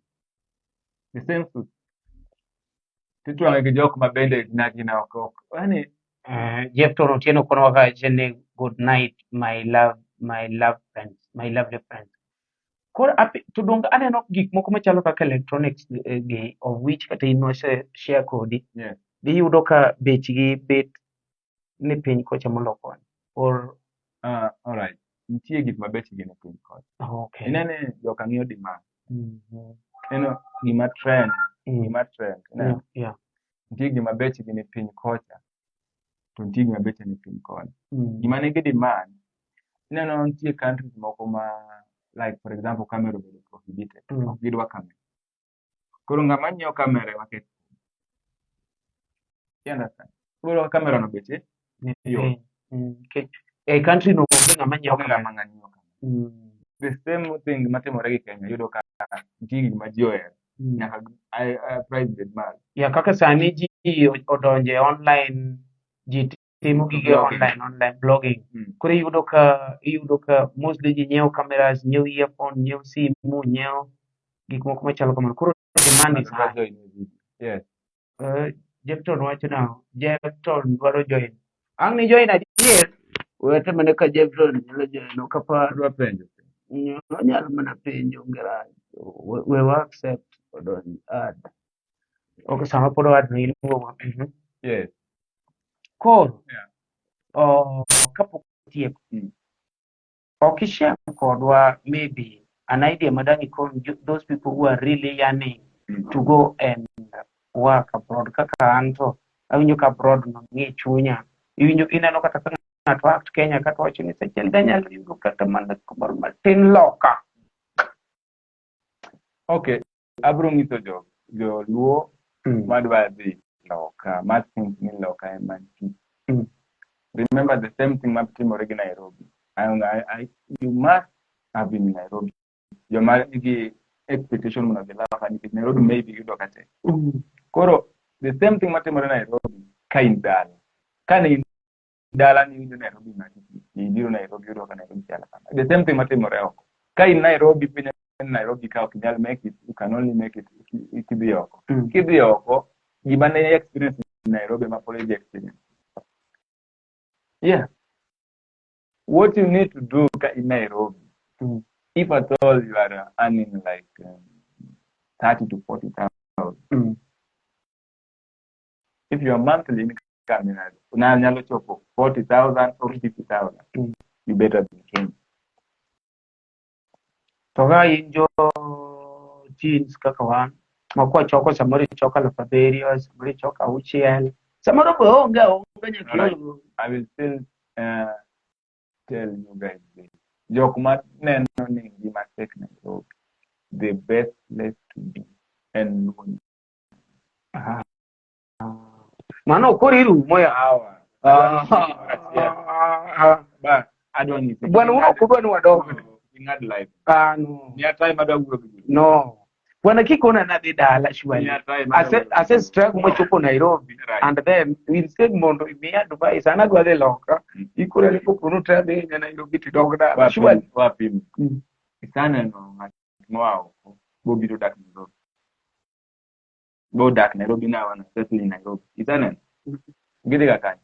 The same suit. Titwang'e gi jok ma bende nagina ok ok. Yani Jeff Toro Otieno kono wacho ni good night my love my love friends my lovely friends. Koro to donge aneno gik moko machalo kaka electronics gi of which kata in wase share kodi. Iyudo ka bechgi bet ni piny kocha molo koni. Or All right. Nitie gik ma bechgi ni piny kocha. Okay. Inene joka ng'iyo demand. Gima trend, gima trend. Ineno? Yeah. Nitie gima bechgi ni piny kocha, to nitie gima beche ni piny koni. Gima nigi demand, ineno nitie countries moko ma like for example camera obedo prohibited. Ok gidwa camera. Koro ng'ama nyiewo camera ema ket. You understand? Koro ka camera no beche Ni yot. piny. Nikech e country no onge ng'ama nyiewo Onge camera. ng'ama ng'a nyiewo camera. The same thing matimore gi Kenya, iyudo ka nitie gik ma ji ohero. Nyaka price bed malo. Ya kaka sani ji odonje online, ji timo gige Blogging. online blogging. Koro iyudo ka mostly ji nyiewo cameras, nyiewo earphone, nyiewo simu, nyiewo gik moko machalo kamano. Koro demand is Ng'ato dwa high. join e video. Yes. Jepton wacho nang'o? Jepton dwaro join. Ang' ni join adier? Wete mana ka Jepton nyalo join, ok apar. Adwa penjo. Onyalo mana penjo, onge rach. We wa accept odonj add. Ok, sama pod oadd no iluongo. Yes. Koro, Yeah. oh, kapok otieko, ok ishare kodwa maybe an idea madang' ikon those people who are really yearning to go and work abroad. Kaka an to awinjo ka abroad no nie chunya. Iwinjo ineno kata ka ng'ato act Kenya kata wacho ni seche danyalo yudo kata mana kumoro matin loka. Okay, abiro nyiso jo joluo madwa dhi loka, ma think ni loka ema nitie. Remember the same thing matimore gi Nairobi. You must have been in Nairobi. Joma nigi expectation mondo odhi loka nikech Nairobi maybe yudo ka tek. Koro the same thing matimore Nairobi ka in dala. Ka ne in dala ni iwinjo Nairobi ma ibiro Nairobi yudo ka Nairobi chalo kama. The same thing matimore oko. Ka in Nairobi piny Nairobi ka ok inyal make it, you can only make it kidhi oko. Kidhi oko, gima ne experience in Nairobi ma pod idhi experience. Yeah. What you need to do ka in Nairobi, if at all you are earning like 30 to 40,000, if your monthly income na nyalo chopo 40,000 or 50,000, you better be Kenya. To ka in jo teens kaka wan, ma kwachoko samoro ichoko 7,000, samoro ichoko 6, samoro be onge aonge nyaka Alright. iol. I will still tell you guys this. Jok ma neno ni ngima tek Nairobi, the best place to be en Luo. Ah. Mano koro irumo ya. Hawa. Ah, Ba, adwa nyisi. Bwana un ok udwa ni wadog. Ing'ad live. Ah, no. Miya time adwa wuoyo gi ji. No. Bwana kikona nadhi dala surely. Miya time adwa Ase wuoyo gi ase ji. struggle machopo Nairobi and then instead mondo imiya advice an adwa dhi loka. Ikora ni kopo nutadhi hinya Nairobi tidog dala. Wapim, Surely. wapim. Isaneno ng'at moa oko bobiro dak Nairobi. Bodak Nairobi now and settle in Nairobi. Isaneno? Gidhi ga kanye?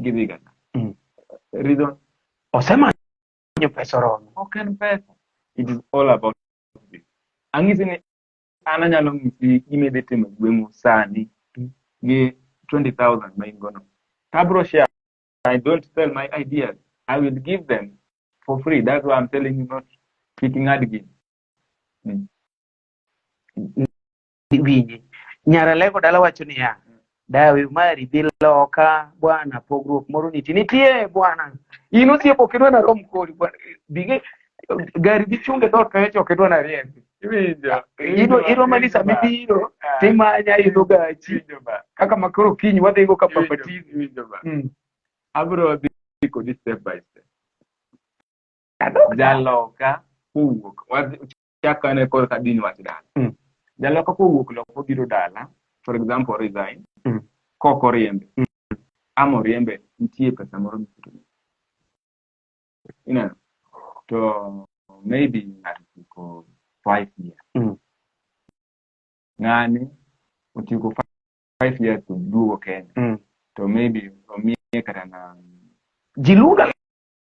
Gidhi ga kanye? Reason? Osemanyo pesa oromo. Ok en pesa. It is all about this. Ang'isi ni an anyalo ng'isi gima idhi timo e gweng'u sani gi 20,000 ma in go no. Abro share. I don't sell my ideas. I will give them for free. That's why I'm telling you not kik ing'ad gini. Winji. Nyaralego dala wacho niya, dawe mari dhi loka bwana, pogruok moro nitie. Nitie bwana. In osiepo ok idwa narom kodi bwana. Bige gari dhi chunge dhoot kae to ok idwa nariembi. Iwinjo. Idwa mani sama ibiro timanya idho gachi Iwinjo ba. kaka makoro kiny wadhigo ka Iwinjo, bapatizo. iwinjo ba. Abro dhi kodi step by step. Adok Jaloka kowuok. Chak ane korka dini wach dala. Jaloka kowuok loka obiro dala, for example resign, kok oriembe. Ama oriembe, nitie pesa moro miketo. Ineno? To maybe ng'ato otieko 5 years. Ng'ani otieko 5 years to duogo Kenya. To maybe omiye kata na Ji luonga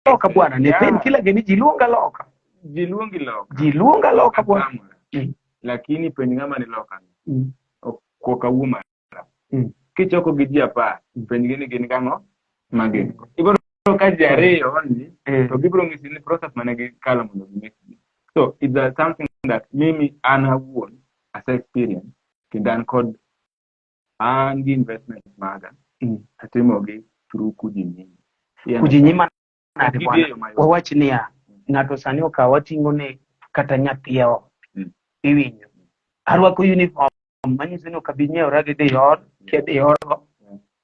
loka bwana, ne pen kila geni ji luonga loka. Ji luongi loka. Ji luonga loka bwana. Atamora. Lakini penj ng'ama ni loka no. Ok awuo marach. Kichoko gi ji 10, penjgi ni gin gang'o ma gin go. Ibiro yudo ka ji ariyo only, to gibiro ng'isi ni process mane gikalo mondo gi make it. So it's something that mimi an awuon Ase experience kendo an kod an gi investment maga atimogi through kujinyima. Kujinyima nade bwana? Wawach niya, ng'ato sani okaw ating'o ne kata nyathi e ot. Iwinjo. Arwako uniform manyiso ni ok abi nyiewora gi Dior, kia Dior go.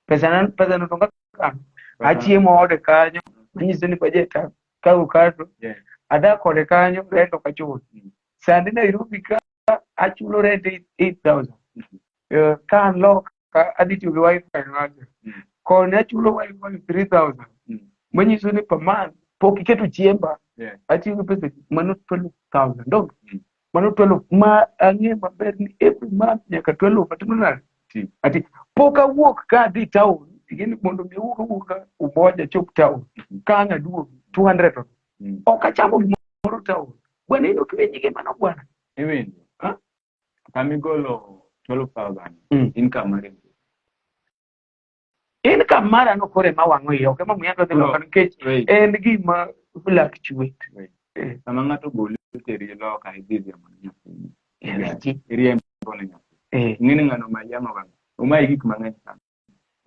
Pesa pesa no to kaka achiemo ode kanyo manyiso ni budget kawo kato. Adak kode kanyo rent ok achul. Sani Nairobi ka achulo rent 8000. Ka an loka adhi tiyo gi wifi ng'ato. Koni achulo wifi 3000. Manyiso ni per month pok iketo chiemba atiyo gi pesa mano 12,000 dong. Mano 12 ma ang'e maber ni every month nyaka 12 atimo nade? Ati pok awuok ka adhi town ing'e ni mondo mi awuok awuok ka Umoja achop town ka ang' aduogi 200 to ok achamo gimoro town bwana in ok iwinj gimano bwana. Iwinjo? Ha? Kama igolo 12,000 income mari. Income mara no koro ema wang'o iye ok ema miyo adwa dhi loka nikech en gima fluctuate. Sama ng'ato goli teri loka idhi riembo ne nyathi. Iriembo ne nyathi. Ing'e ni ng'ano mayi ang'o ga? Omayi gik mang'eny sana.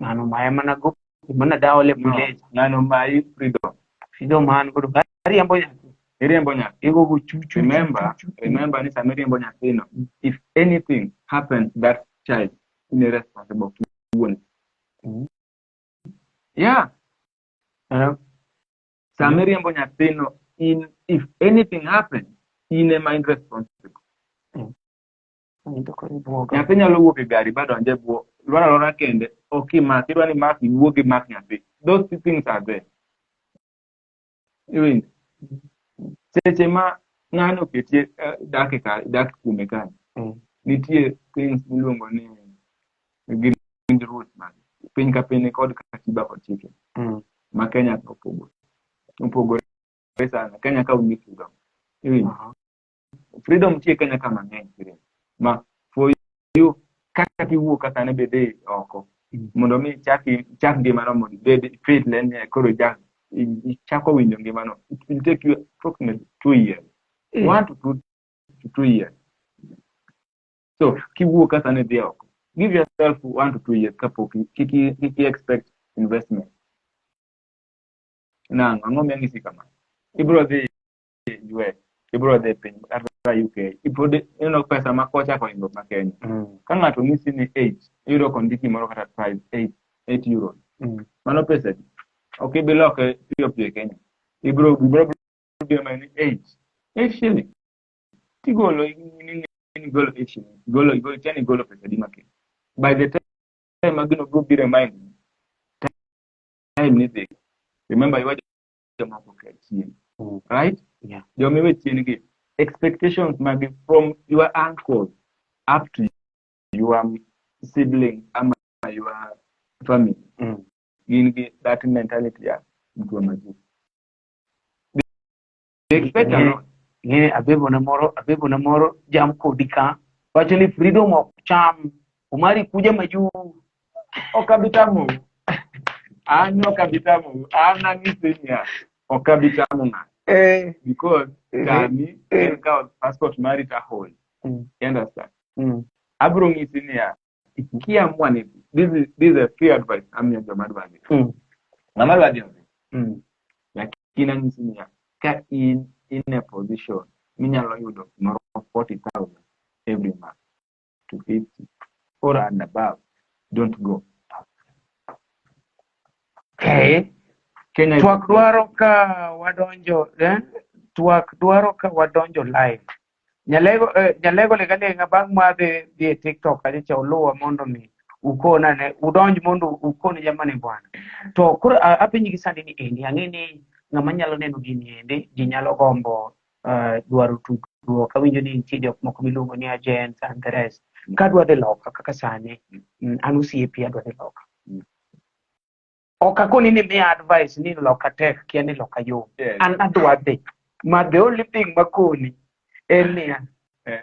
Ng'ano maya mana go mana dawa le muleza. Ng'ano mayi freedom. Freedom an godo ariembo nyathi. Iriembo nyathi. Igo go chuchu. Remember, remember ni sama iriembo nyathino, if anything happens to that child, in responsible wuon. Yeah. Sama iriembo nyathino, in if anything happens, in ema in responsible. Nyathi nyalo wuok e gari ba donj e bwo lwar alwara kende ok imak idwa ni mak iwuog imak nyathi. Those two things are there. Iwinjo? Seche ma ng'ano oketie dak e ka dak kuome kanyo. Nitie things miluongo ni gin rules mag piny ka piny kod katiba kod chike ma Kenya to opogore. Opogore sana. Kenya ka onge freedom. Iwinjo? Freedom nitie Kenya ka mang'eny serious. Ma for you kaka iwuok kaka ne bede oko mondo mi ichak ichak ngimano mondo ibed fit ne ni koro ichak ichako winjo ngimano it will take you approximately 2 years, 1 to 2 to 2 years. So kiwuok kaka ne dhi oko, give yourself 1 to 2 years kapok kik i expect investment. Nang'o ang'o miyo anyisi kama? Ibiro dhi US, ibiro dhi piny kata UK, ipod ineno pesa ma kocha koingo ma Kenya. Ka ng'ato nyisi ni 8, iyudo kondiki gimoro kata price 8, €8. Mano pesa adi? Ok ibi loke piyo piyo e Kenya. Ibiro gimoro biro mana ni 8, 8 shilling. Tigolo ni igolo 8 shilling. Igolo igolo tieni igolo pesa adi ma Kenya. By the time ma gino biro biro e mind, time ni dhi. Remember iwacho jomoko ka chien. Right? Yeah. Joma iwe chien gi expectations magi from your uncle up to your sibling ama your family. Gin gi that mentality ya mtu wa majuu. They expect a lot. Ng'e abebona moro jam kodi ka wacho ni freedom ok cham Omari kuja majuu. Ok abi tamou. An ok abi tamou. An ang'isi niya, ok abi tamo ng'ato. Because tami en kawo passport mari to ahold. You understand? Abiro ng'isi niya, kiamua ni this is a free advice amiyo joma dwa dhi. Ng'ama dwa dhi odhi. Lakini ang'isi niya, ka in in a position minyalo yudo gimoro 40,000 every month to 50 or and above, don't go. Okay. Kenya is Twak dwaro ka wadonjo eh? Twak dwaro ka wadonjo live. Nyalego Nyalego lega bang' ma dhi dhi e TikTok kacha cha uluwa mondo mi ukona ne udonj mondo ukone jamani bwana. To koro apenji gi sani ni endi ang'e ni ng'ama nyalo neno gini endi ji nyalo gombo dwaro tudruok awinjo ni nitie jok moko miluongo ni agents and the rest. Kadwa dhi loka kaka sani an osiepi adwa dhi loka. Ok akoni ni miya advice ni loka tek kia ni loka yom. An adwa dhi. Ma the only thing makoni en niya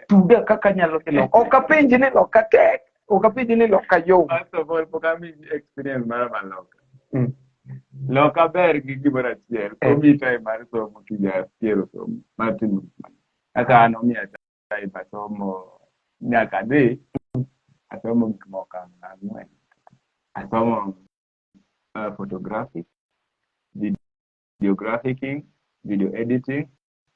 tuda kaka anyalo dhi loka. Ok apenji ni loka tek, ok apenji ni loka yom. First of all, pok amiyi experience mara mar loka. Loka ber gi gimoro achiel, omiyi time mar somo kija tiero somo, mar timo gik mang'eny. Kaka an omiya time asomo. Nyaka adhi asomo gik moko ang'wen. Asomo photography, videographicing, video editing,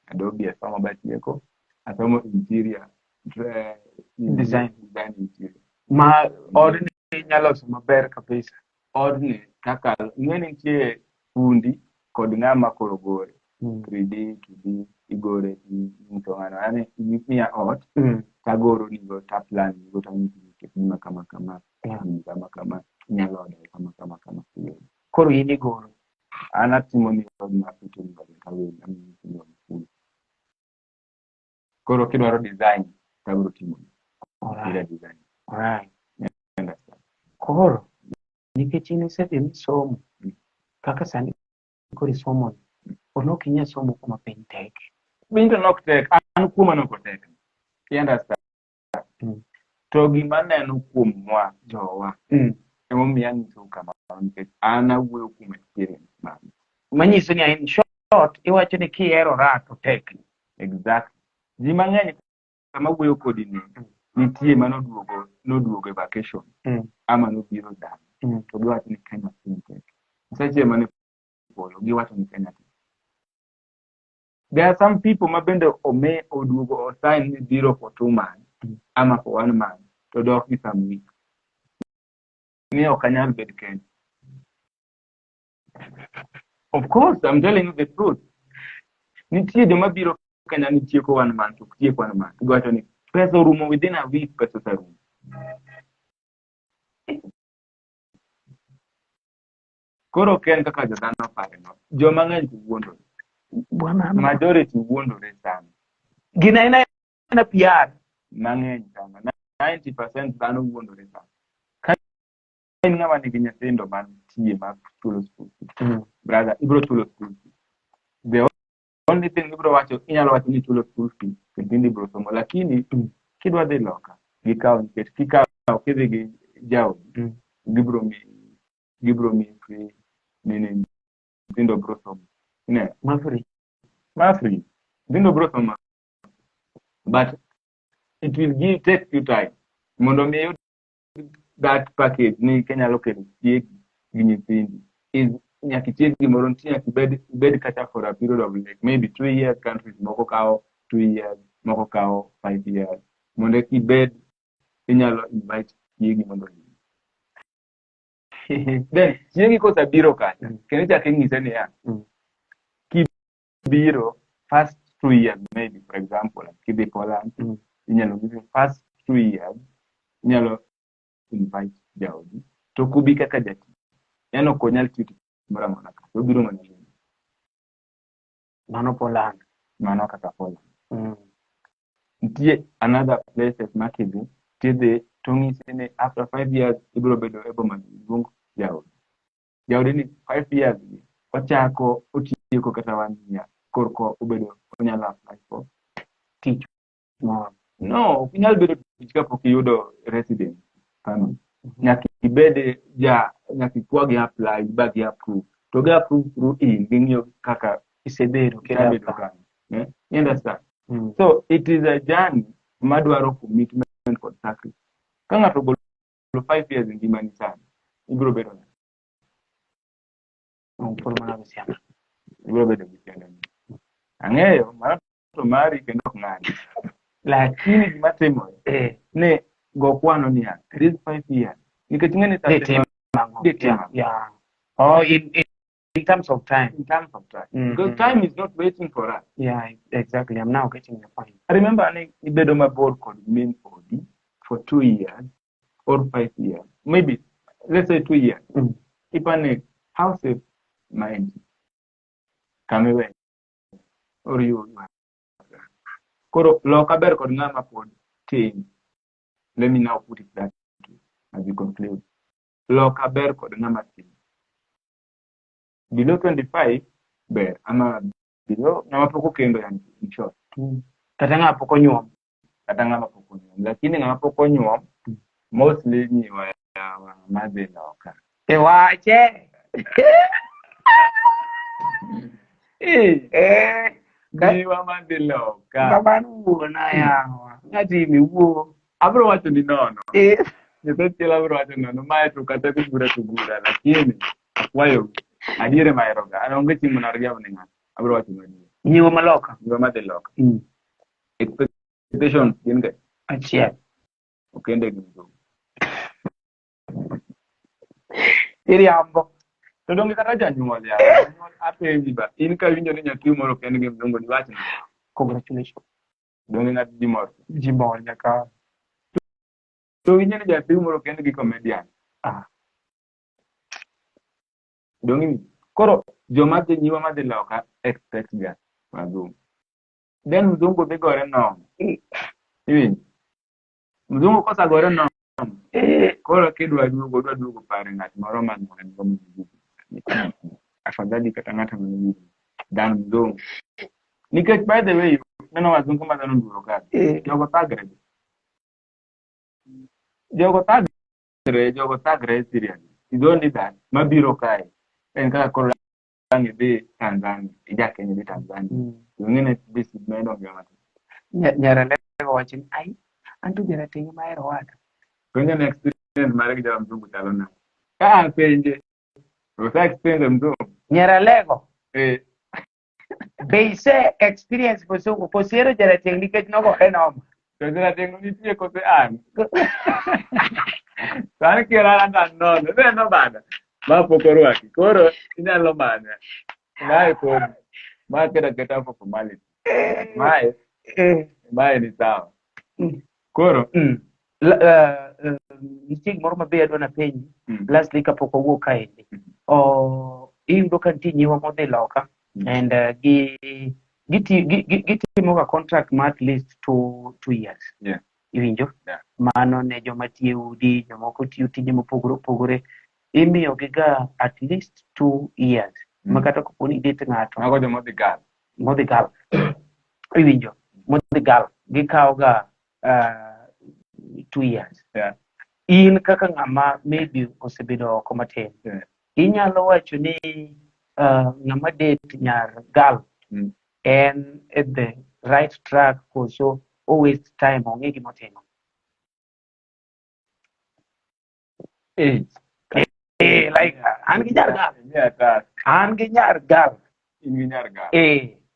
Adobe asomo batieko, asomo interior design. Design interior. Ma odni inyalo loso maber kabisa. Odni kaka ing'e ni nitie fundi kod ng'ama koro gore. 3D, 2D, igore inyiso ng'ano. Yani imiya ot, tagoro nigo, taplan nigo, tanyisi ni ket gima kama kama, gini kama kama, inyalo ode kama kama kama. Koro in igoro. An atimo ni odno aketo ni ode kawuono, anyisi ni od fundi. Koro kidwaro design, tabiro timo ni. Interior design. Alright. Understand? Koro nikech in isedhi misomo kaka sani koro isomo ni, ono ok inyal somo kuma piny tek. Piny to nok tek, an kuoma nok otek. You understand? To gima aneno kuomwa, jowa, emomiyo anyisou kamano nikech an awuoyo kuom experience mara. Manyiso ni in short, iwacho ni kihero raha to tek. Exactly. Ji mang'eny sama wuoyo kodi ni, nitie manoduogo noduogo e vacation ama nobiro dala to giwacho ni Kenya piny tek. Seche mane polo giwacho ni Kenya tek. There are some people ma bende ome oduogo o sign ni biro for 2 months ama for one month to dok gi some week. Ni ok anyal bet Kenya. Of course, I'm telling you the truth. Nitie joma biro Kenya ni tieko one month, ok tiek one month. Giwacho ni pesa orumo within a week, pesa oserumo. Koro ok en kaka jodhano pare no. Joma ng'eny to wuondore. Bwana, Majority wuondore sana. Gin aina aina PR. Mang'eny sana. 90% dhano wuondore sana. Ka in ng'ama nigi nyithindo mantie ma chulo school fees, brother, ibiro chulo school fees. The only thing ibiro wacho, inyalo wacho ni ichulo school fees, to nyithindo ibiro somo. Lakini kidwa dhi loka, gikawo nikech kikawo kidhi gi jaodi, gibiro miyi free nini, nyithindo biro somo. Ineno? Ma free. Ma free. Nyithindo biro somo. But it will give take you time mondo mi iyud that package ni kenyalo kelo chiegi gi nyithindi is nyaka itiek gimoro nitie nyaka ibed kata for a period of like maybe 2 years. Countries moko kawo 2 years, moko kawo 5 years mondo eka ibed inyalo invite chiegi mondo obi. Then chiegi kosebiro kacha kendo ichako inyise niya, kibiro first 2 years, maybe for example kidhi Poland, inyalo nyisi first 2 years inyalo invite jaodi to ok obi kaka jatich, en ok onyal tiyo tich moro amora kacha, obiro mana limo. Mano Poland. Mano kaka Poland. Nitie another places ma kidhi tidhi to ng'isi ni after 5 years ibiro bedo able mondo iluong jaodi. Jaodi ni 5 years gi ochako otieko kata one year korko obedo onyalo apply for tich moro. No, ok inyal bedo tich kapok iyudo residence permit. Nyaka ibed ja nyaka ikwa gi apply ba gi approve to gi approve through in ging'iyo kaka isebedo isebedo kanyo. Eh? You understand? So it is a journey madwaro commitment kod sacrifice. Ka ng'ato ogolo 5 years e ngimani sani, ibiro bedo nade? Pur mana gi sianda. Ibiro bedo gi sianda. Ang'eyo, mano to mari kendo ok ng'adi. Lakini gima timore ni go kwano niya, this 5 years nikech ing'e ni Dhi timo ang'o? Dhi timo ang'o? Yeah. Oh, in terms of time. In terms of time. Because time is not waiting for us. Yeah, exactly. I'm now getting the point. I remember ni ibedo mabor kod min odi for 2 years or 5 years. Maybe, let's say 2 years. Ipani, how safe mind? Kama iwe or you Koro loka ber kod ng'ama pod tin. Let me now put it that way as we conclude. Loka ber kod ng'ama tin. Below 25 ber ama below ng'ama pok okendo, yani in short. Kata ng'a pok onyuom. Kata ng'ama pok onyuom. Lakini ng'ama pok onyuom mostly nyiwa yawa madhi loka. E wache. Eh, Eh, nyiwa madhi loka. Kamano wuona yawa. Ng'ati mi wuo. Abro wacho ni nono. Nyasaye abro wacho nono. Mae to kata gura to gura, lakini akwayo adiere maheroga. An onge chieng' mana riambo ne ng'ato. Abro wacho ni adier. Nyiwo maloka. Nyiwa madhi loka. Expectations gin ga Achiel. Okende gi mzungu. Iriambo. To donge kata janyuol ya. Janyuol apenji ba. In ka iwinjo ni nyathi moro okend gi mzungu diwach ni. Congratulations. Donge ng'at ji mor. Ji mor nyaka. To winjo ni nyathi moro okend gi comedian. Ah. Donge iwinjo? Koro joma dhi nyiwa madhi loka expect ga wazungu. Then mzungu dhi gore nono. Iwinjo? Mzungu kosagore nono. Koro kidwa duogo, odwa duogo pare ng'at moro ma ne en go mzungu. Afadhali kata ng'ato ma nigi than mzungu. Nikech by the way, neno wazungu ma dhano luoro ka. Jogo thagre. Jogo thagre, jogo thagre seriously. It's only that mabiro kae. En kaka koro ang' idhi Tanzania, ija Kenya idhi Tanzania. Ing'e ni this medo ngima matin. Nyaralego wacho ni ai an to jarateng' ema ahero wada. Penje ni experience mare gi jawa mzungu chalo nade? Ka penje. Ose experience mzungu. Nyaralego Eh. be ise experience mzungu koso ihero jarateng' nikech nogore noma. To jarateng' nitie kose an? To an kiera an to an nono. Ineno bana. Ma pok orwaki. Koro inyalo manya. Mae pod. Ma keta keta for formality. Mae, mae ni sawa. Koro, Nitie gimoro maber adwa napenji. Lastly kapok wawuok kaendi. Oh, iyudo ka nitie nyiwa modhi loka and gi gitimo ga contract ma at least 2 years. Iwinjo? Yeah. Mano ne joma tiyo e udi, jomoko tiyo tije mopogore opogore. Imiyo gi ga at least 2 years. Ma kata kapo ni idate ng'ato Mago joma odhi Gulf. Modhi Gulf. Iwinjo? Modhi Gulf. Gikawo ga 2 years. In kaka ng'ama maybe osebedo oko matin, inyalo wacho ni ng'ama date nyar Gulf en at the right track koso o waste time ong'e gimotimo? Age. Like an gi nyar Gulf. Miya task. An gi nyar Gulf. In gi nyar Gulf.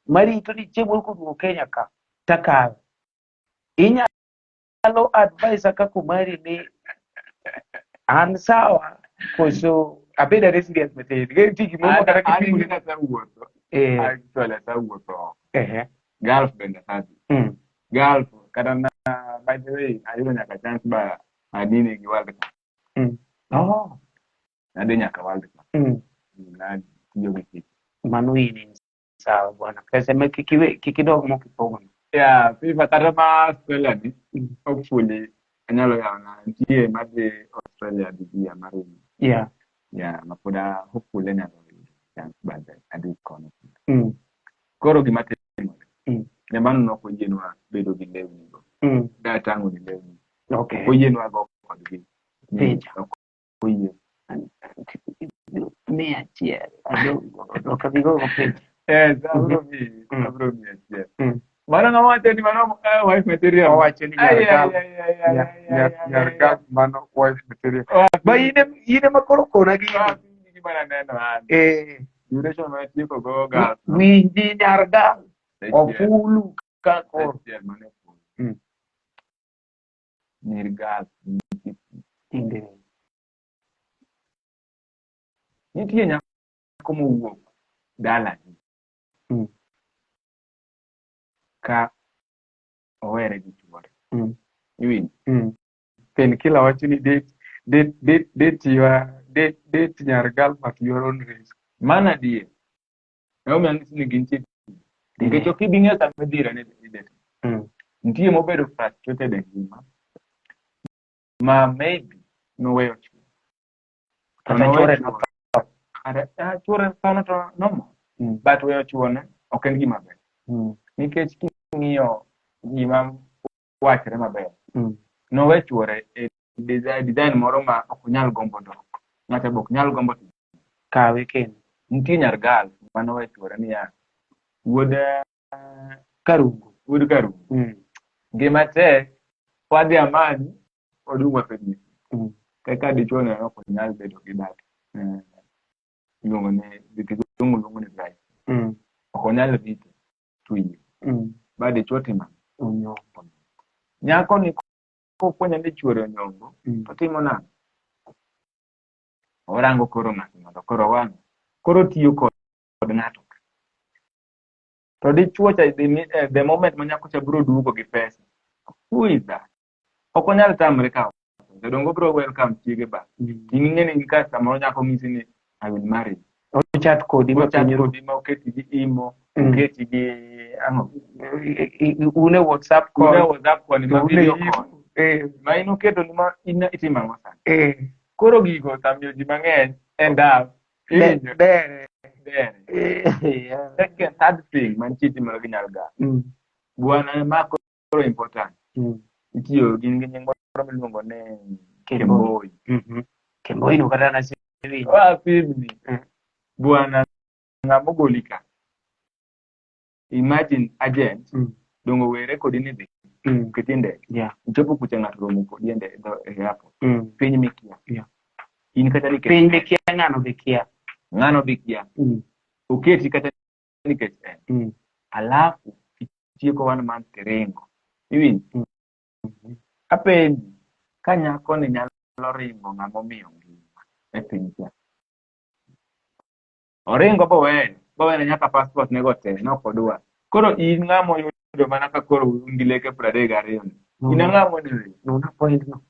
Marito ni chieng' moro koduogo Kenya ka takawe. Inyalo advise kaka mari ni an sawa koso abed are serious matin. Nikech nitie gimoro ma kata An kipimo ing'e asewuotho. Actually asewuotho oko. Gulf bende asedhi. Gulf kata na by the way ayudo nyaka chance ba adini gi World Cup. Oh. Nadhi nyaka World Cup. Natiyo gi City. Mano in sawa bwana. Pesa ma kik iwe kik idog mok ipogo. Yeah, FIFA kata ma Australia ni hopefully anyalo yawo na nitie madhi Australia this year mar Yeah, ma pod hopefully anyalo yudo chance but adhi kono. Koro gima timore. Nyamano nok oyienwa bedo gi lewni go. Da tang'o ni lewni. Ok oyienwa go kodgi. Picha. Ok oyie. 100 adong' ok abi gogo picha. Yes, abro miyi, abro miyi achiel. Mano ng'ama wacho ni mano wife material. Owacho ni nyar Ai, ai, Gulf. ai, ai, ai, ai, ai, ai, Nyar ai, Gulf mano wife material. Wapi? Ba in ema koro kona gini. Wapi gima naneno an. Duration ma atieko go Gulf. Winji nyar Gulf. Achiel. Ofulu ka koro. Achiel mano e fulu. Nyir Gulf. Tinde. Nitie nyako mowuok dalagi. Ka owere gi chuore. Iwinjo? Painkiller wacho ni date your date nyar Gulf at your own risk. Mano adier. Emomiyo anyisi ni gintie. Nikech ok ibi ng'eyo sama idhi ire ni idate. Nitie mobedo frustrated e ngima ma maybe noweyo chuore. To Kata noweyo chuore chuore. notho. Kata chuore thone to normal. But weyo chuone ok en gima ber. Nikech king'iyo gima wachre maber, nowe chuore e design moro ma ok onyal gombo dok. Ng'ato be ok nyal gombo timo. Kawe kendo. Nitie nyar Gulf manowe chuore niya, wuod Karungu. Wuod Karungu. Ngima tek. Wadhi amany oduog wasedhi. Kaka dichuo no ok onyal bedo gi that iluongo ni gi kizungu luongo ni drive. Ok onyal rito to yie. Ba dichuo timo ang'o? Onyombo. Nyako ni kofwenyo ni chuore onyombo to timo nang'o? Orango koro ng'ato mondo koro wang' koro tiyo kod ng'ato. To dichuo cha the moment ma nyako cha biro duogo gi pesa. Who is that? Ok onyal tamre kawo. Pesa. Donge obiro welcome chiege ba. In ing'e ni ka samoro nyako ng'isi ni I will marry you. Ochat kodi ma Ochat piny ru. kodi ma oketi gi imo, oketi gi ang'o? Un e WhatsApp Une call. WhatsApp koni ma To une video imo. call. Ma in oketo ni ma in itimo ang'o sani? Koro gigo osemiyo ji mang'eny end up iwinjo Dere. dere. Yeah. Second, third thing mantie timore gi nyar gal. Bwana ma koro important. Itiyo gin gi nying moro miluongo ni Kemboi. Kemboi. Kemboi no kata nasewinjo. Wa pimni. Bwana ng'ama ogoli ka. Imagine agent dongo were kodi ni dhi oketi e ndege. Ichopo kucha ng'ato romo kodi e ndege e airport. Piny mikia. In kata nikech Piny mikia ng'ano be kia. ng'ano be kia. Oketi kata nikech en. Alafu itieko one month tiringo. Iwinjo? Apenji, ka nyako ni nyalo ringo ng'ama omiyo ngima e piny ka. Oringo boweyo, bowene nyaka passport nego te, nok odwar. Koro in ng'ama oyudo mana ka koro un gi leke 32 ni. In ang'ama onego weyi? Nuna point no.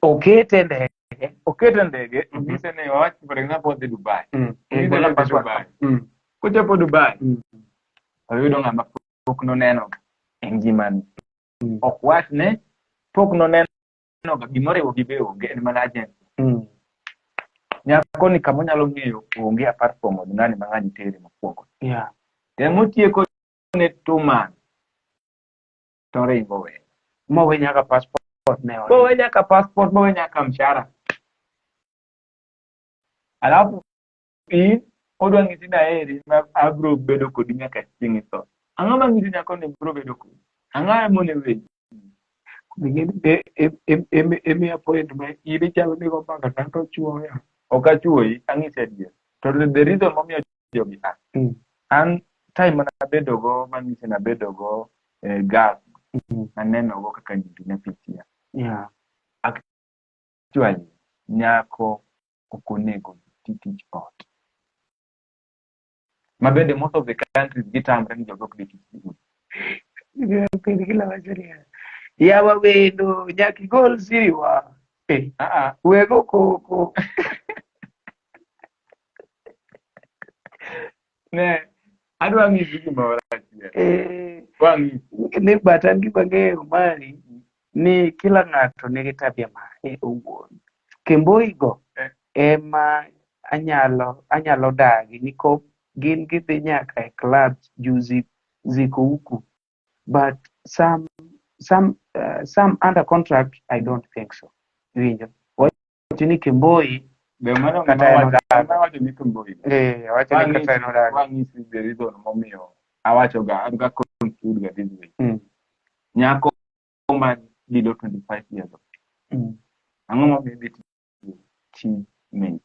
Okete e ndege. Okete e ndege, onyise ni wawach for example odhi Dubai. Onyise ni Gola odhi passport. Dubai. Kochopo Dubai, oyudo ng'ama pok noneno e ngimane. Ok wach ne pok noneno ga gimoriwo gi be onge en mana agent. Nyako ni kama onyalo ng'eyo onge apart from od ng'ani ma ng'ani tere mokwongo. Tem otieko ne 2 months to ringo weyo. Mowe nyaka passport ne oringo. Bowe nyaka passport, bowe nyaka mshahara. Alafu in odwa ng'isi ni aheri ma abro bedo kodi nyaka chieng' itho. Ang'o ma ng'isi nyako ni bro bedo kodi? Ang'o mone weyi? Imiya point ma in ichalo ni go mbaka to anto chuoya. Ok achuoyi, ang'isi adier. To the reason momiyo jogi a. An time mana abedo go mang'isi nabedo go Gulf, naneno go kaka nyiri ne pitia. Actually, nyako ok onego ti tich ot. Ma bende most of the countries gitamre ni jogo ok dhi tich udi. Piny kila wacho niya, yawa wendo nyaka igol siriwa. Ah ah, Wego koko. Ne adwa ng'isi gimoro achiel. Wang'isi. Ni but an gima ang'eyo mari ni kila ng'ato nigi tabia mare owuon. Kemboi go ema anyalo dagi nikop gin gidhi nyaka e clubs juzi ziko huku but some under contract, I don't think so. Iwinjo? Wacho ni Kemboi Be mano kata en odag. Wacho ni Kemboi. Eh, wacho ni kata en odag. Wang'isi the reason momiyo awacho ga an ga conclude ga this way. Nyako ma below 25 years old. Ang'o momiyo idhi tiyo tij maid?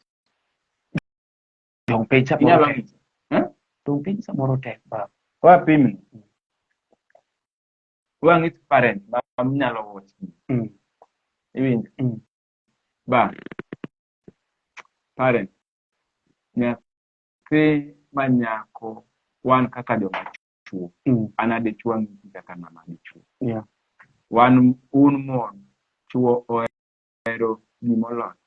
Dong piny samoro Inyalo tek. ng'iso. Eh? Dong piny samoro tek baba. Wapimni. Wang'is parent ma nyalo watch gini. Iwinjo? Ba. Parent. Nyathi ma nyako wan kaka joma chuo. An adichuo ang'isi kaka ng'ama dichuo. Wan un mon chuo ohero gimolosi.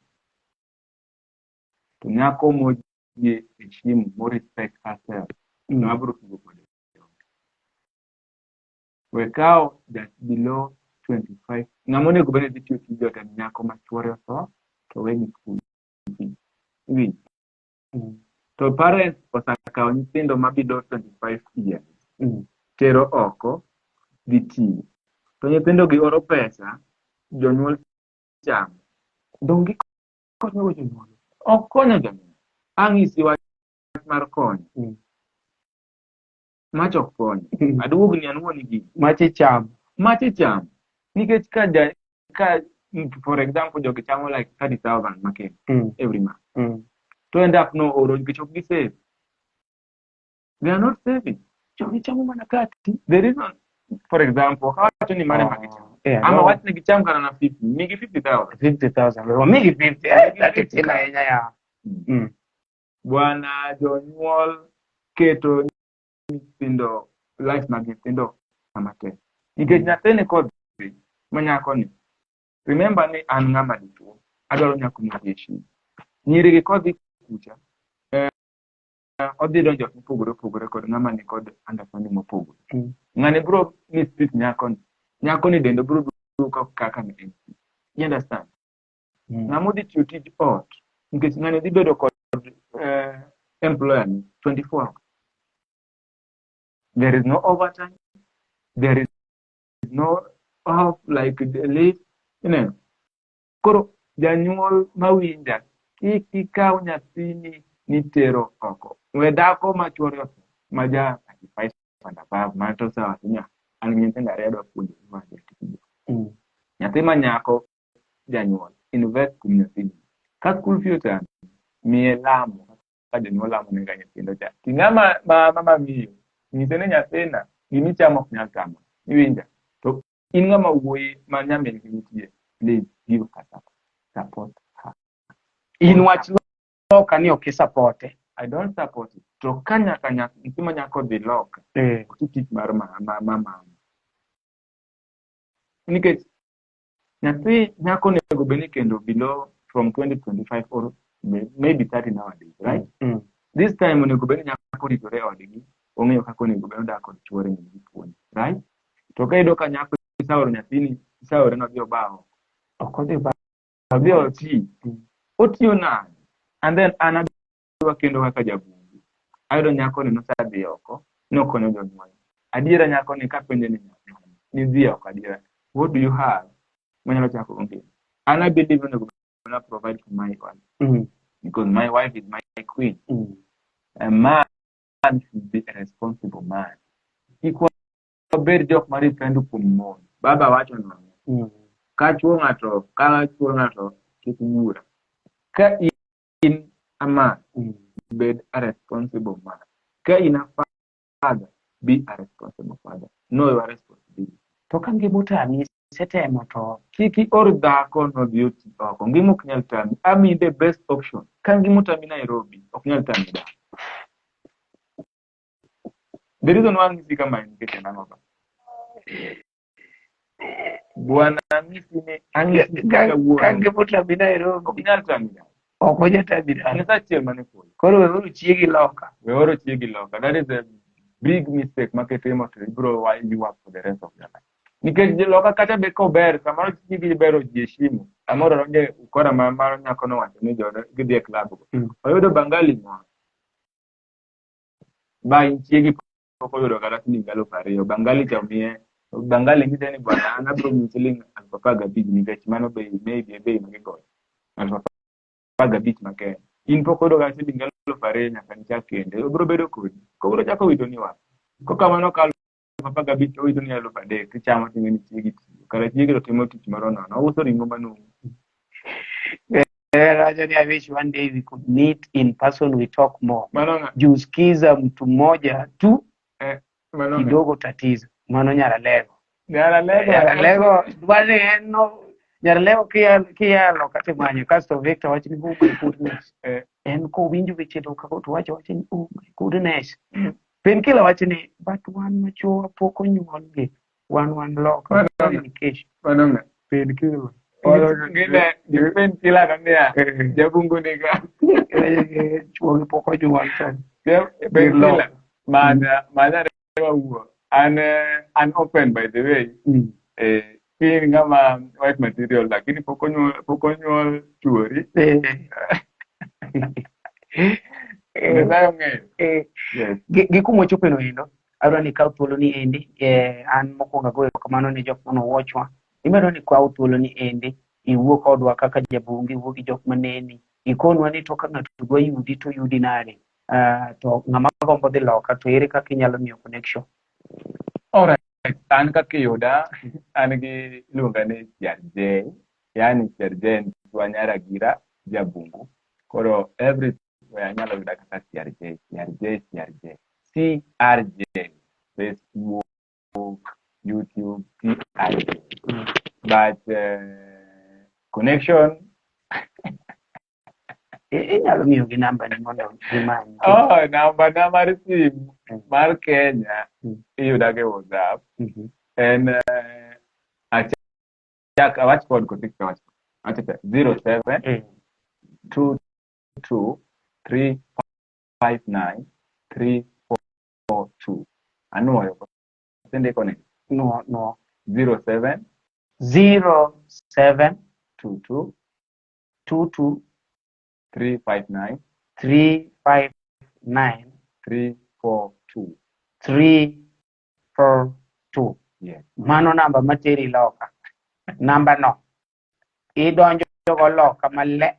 To nyako mojie heshimu, mo respect herself, ng'ama biro tugo kode onge. We kawo that below 25 ng'ama onego bed ni dhi tiyo tij ot en nyako ma chuore otho to we gi school fees. Iwinjo? To parents osekawo nyithindo ma below 25 years tero oko dhi tiyo. To nyithindo gi oro pesa, jonyuol chamo. Dong gikonyo jonyuol. Ok konyo jonyuol. Ang'isi wach mar konyo. Mach ok konyo. Aduogni anuoni gini. Mach ichamo. Mach ichamo. Nikech ka ja, ka for example jogi chamo like 30,000 ma Kenya every month. To end up no oro nikech ok gisave. They are not saving. Jogi chamo mana kati. The reason, for example, kawacho ni mane ma gichamo. Ama no. wach ni gicham kata na 50, migi 50,000. 50,000. Wamigi 50. 30 tin ahinya ya. Bwana jonyuol keto nyithindo life mag nyithindo kama tek. Nikech nyathini kodhi ma nyakoni, remember ni an ng'ama dichuo, adwaro nyako ma heshima. Nyiri gi kodhi kucha, odhi donjo mopogore opogore kod ng'ama ni kod understanding mopogore. Ng'ani bro mistreat nyakoni, nyakoni dende bro duoko kaka ne en. You understand? Ng'ama odhi tiyo tij ot, nikech ng'ani dhi bedo kod employer ni 24 hours. There is no overtime. There is no off like the leave. Ineno? Koro janyuol mawinja, kik ikaw nyathini nitero oko. We dhako ma chuore otho, ma ja 35 and above, ma to osewacho niya, an gi nyithindo ariyo adwa puonjo gi ma dhi Nyathi ma nyako janyuol, invest kuom nyathini. Ka school fee otami, miye lamo kaka jonyuol lamo nega nyithindo cha. Ti ng'ama ma mama miyo, nyise ni nyathina gimichamo ok nyal tamo. Iwinja? To in ng'ama wuoyi ma nyamin gi nitie, please give her support. Support her. In wach loka ni ok isapote. I don't support it. To ka nyaka nyathi ma nyako dhi loka, oti tich mar ma ma ma mama. Nikech nyathi nyako onego bed ni kendo below from 2025 or maybe 30 nowadays, right? This time onego bed ni nyako ritore e odgi, ong'eyo kaka onego bed odak kod chuore mondo gipuonj, right? To ka iyudo ka nyako iseoro nyathini, iseore nodhi oba oko. Ok odhi ba. Odhi oti. Otiyo nade? And then an adwa kendo kaka jabungu. Ayudo nyakoni nosedhi oko, nokonyo jonyuol. Adiera nyakoni kapenje ni nidhi oko adiera. What do you have? Manyalo chako go ngima. An I believe onego bed ni I provide for my wife. Because my wife is my queen. A man should be a responsible man. Kik wabed jok ma depend kuom mon. Baba wacho nang'o? Ka chuo ng'ato, ka chuo ng'ato kik wuora. Ka in a man, bed a responsible man. Ka in a father, be a responsible father. Know your responsibility. To ka ngima otami, isetemo to Kik ior dhako nodhi oti oko. Ngima ok nyal tami. Amiyi the best option. Ka ngima otami Nairobi, ok nyal tami dala. The reason why anyisi kama en nikech en ang'o ba? Bwana anyisi ni anyisi ka kawuono. ka ngima otami Nairobi, Ok nyal tami dala. ok onyal tami dala. Nyasa achiel mane polo. Koro weuru chiegi loka. We oro chiegi loka. That is a big mistake ma kitimo to ibiro ywak for the rest of your life. Nikech loka kata be kober, samoro chiegi ber ojiheshimu. Samoro donje ukora ma mar nyako nowacho ni jodo gidhi e club go. Oyudo Bangali moro. Ba in chiegi pok oyudo kata siling 2,000. Bangali cha omiye Bangali nyise ni bwana an abiro miyi siling 15,000 nikech mano bei maybe e bei ma gigoyo. 15,000 ma Kenya. In pok oyudo kata siling 2,000 nyaka nichak kende. Obiro bedo kodi. Kobiro chako wito ni wach. Kokamano ka 15,000 to owito ni 3,000 tichamo ting'e ni chiegi tiyo. Kara chiegi to timo tich moro nono. Ouso ring'o manumu. Raja ni I wish one day we could meet in person, we talk more. Mano ng'a? Juu sikiza mtu mmoja tu Mano ng'a? kidogo tatizo. Mano Nyaralego. Nyaralego. Nyaralego dwani en no Nyaralego kia loka timanyo kasto Victor wacho ni oh my goodness. En kowinjo weche loka to wacho wacho ni oh my goodness. Painkiller wacho ni but wan machuo pok onyuolgi. Wan loka. Mano Sorry ng'a? nikech Mano ng'a? Painkiller. Gine, gipin kila niya, jabungu niga. Chuogi pok onyuol to Painkiller. Manya, manya wawuo. An, an open by the way. In ng'ama wife material lakini pok onyuol chuori. Nyasaye ong'eyo. Yes. Gi kuma wachopo eno endo, adwa ni ikaw thuolo ni endi, an mokwongo agoyo erokamano ne jok mane owatchwa. Imedo ni ikaw thuolo ni endi, iwuo kodwa kaka jabunge, iwuo gi jok maneni, ikonwa ni to ka ng'ato dwa yudi to yudi nade. To ng'ama gombo dhi loka to ere kaka inyalo miyo connection. All right. An kaka iyuda, an gi iluonga ni CRJ, yani CRJ en Wanyaragira Jabungu. Koro everywhere anyalo yuda kaka CRJ, CRJ, CRJ, CRJ, Facebook, YouTube, CRJ. But connection Inyalo miyogi namba ni mondo gimany. Oh, namba na mar simu mar Kenya iyuda gi WhatsApp. En achak awach kod kotik awach. Acha 07 2 2 3 5 9 3 4 2. Anuoyo sindiko ni No, no. 07 07 2 2 2 2 3 5 9 3 5 9 3 4 2. 3 4 2. Yes. Mano namba materi loka. Namba no. Idonjo go loka maler.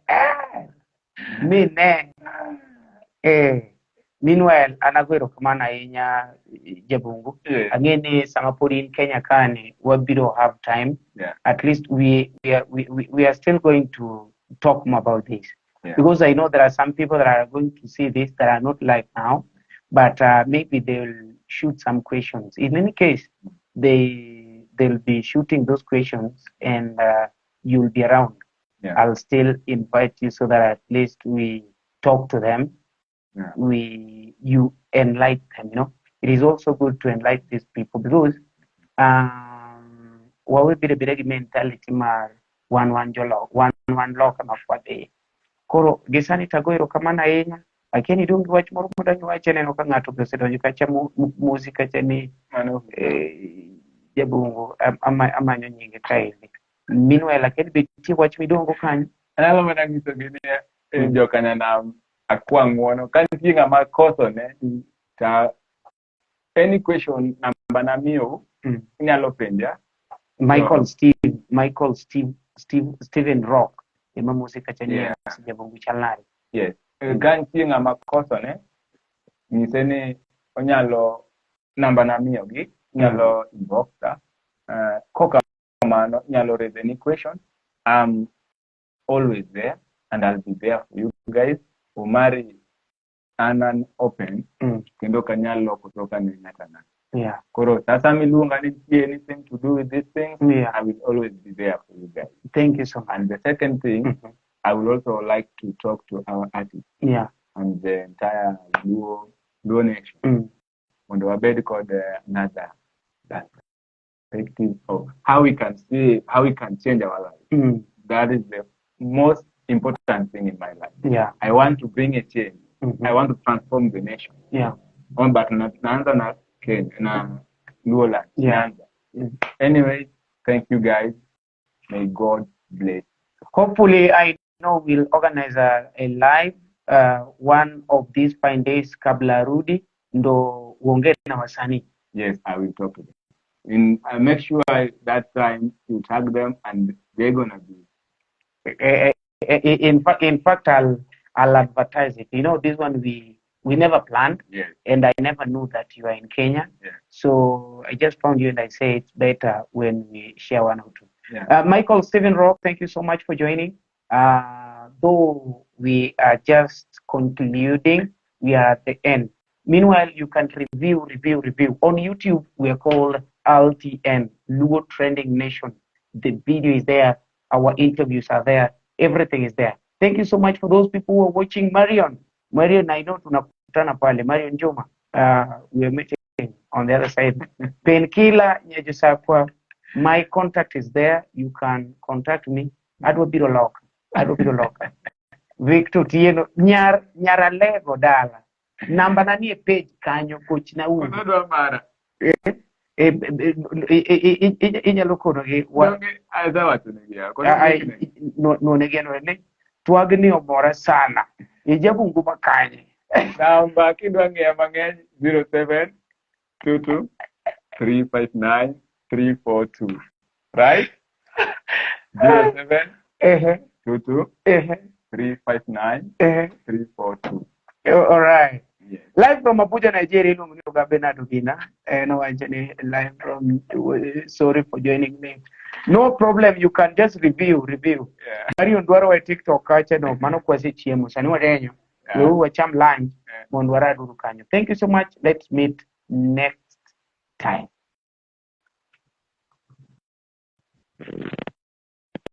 Mine. Meanwhile, an ago erokamano ahinya, Jabungu. Yes. Ang'e ni sama pod in Kenya kani, wabiro have time. At least we are still going to talk more about this. Because I know there are some people that are going to see this that are not live now, but maybe they'll shoot some questions. In any case, they'll be shooting those questions and you'll be around. I'll still invite you so that at least we talk to them. We you enlighten them. It is also good to enlighten these people because wawe biro bedo gi mentality mar wan wan jolo wan wan loka ma wadhi. Koro gi sani tago erokamano ahinya. Akia ni idong' gi wach moro modang' iwach aneno ka ng'ato be osedonjo kacha mosi kacha ni Mano jabungu amanyo nyinge kaendi. Meanwhile, akia ni be nitie wach midong' go kanyo. Anyalo mana nyisogi ni jokanyanam akwa ng'uono ka nitie ng'ama kosone ta any question namba namiyou inyalo penja. Michael Steve Michael Steve Steve Steven Rock ema mosi kacha ni jabungu chal nade. Yes. Ka nitie ng'ama kosone nyise ni onyalo namba namiyogi inyalo inbox ka kokamano inyalo raise any question. I'm always there and I'll be there for you guys. Omari an open kendo ok anyal loko toka ne ng'ato ang'ata. Koro sasa miluonga ni nitie anything to do with these things, I will always be there for you guys. Thank you so much. And the second thing, I would also like to talk to our artists and the entire Luo nation. Mondo wabed kod another perspective of how we can see, how we can change our life. That is the most important thing in my life. I want to bring a change. I want to transform the nation. Oh, but naanza na Kenya, na Luoland. Naanza. Anyway, thank you guys. May God bless. Hopefully, I know we'll organize a live one of these fine days kabla rudi ndo uongee na wasanii. Yes, I will talk to them. I make sure that time you tag them and they're gonna be. In fact, I'll advertise it. This one we never planned, and I never knew that you are in Kenya. So I just found you and I say it's better when we share one or two. Michael Stephen Rock, thank you so much for joining. Though we are just concluding, we are at the end. Meanwhile, you can review, review, review. On YouTube, we are called LTN, Luo Trending Nation. The video is there. Our interviews are there. Everything is there. Thank you so much for those people who are watching. Marion. Marion, I know tunakutana pale. Marion Juma. We are meeting on the other side. Painkiller Nyajusakwa. My contact is there. You can contact me. Adwa biro loka. Adwa biro loka. Victor Tieno. Nyar, Nyaralego dala. Namba na nie page kanyo gochna uru. Odwa mara. Inyalo konogi wa Donge asewachonegi ya. Koro nonegi anena ni twagni omora sana. Ijabungu makanye. Namba kidwa ng'eyo mang'eny 07 22 359 342. Right? 07 22 359 342. All right. Yes. Live from Abuja, Nigeria, iluongo ni Oga Bernard Ogina. En owacho ni live from, sorry for joining late. No problem, you can just review. Marion dwaro e TikTok kacha no, mano kwasechiemo. Sani wadenyo. Weuru wacham lunch mondo waraduru kanyo. Thank you so much. Let's meet next time.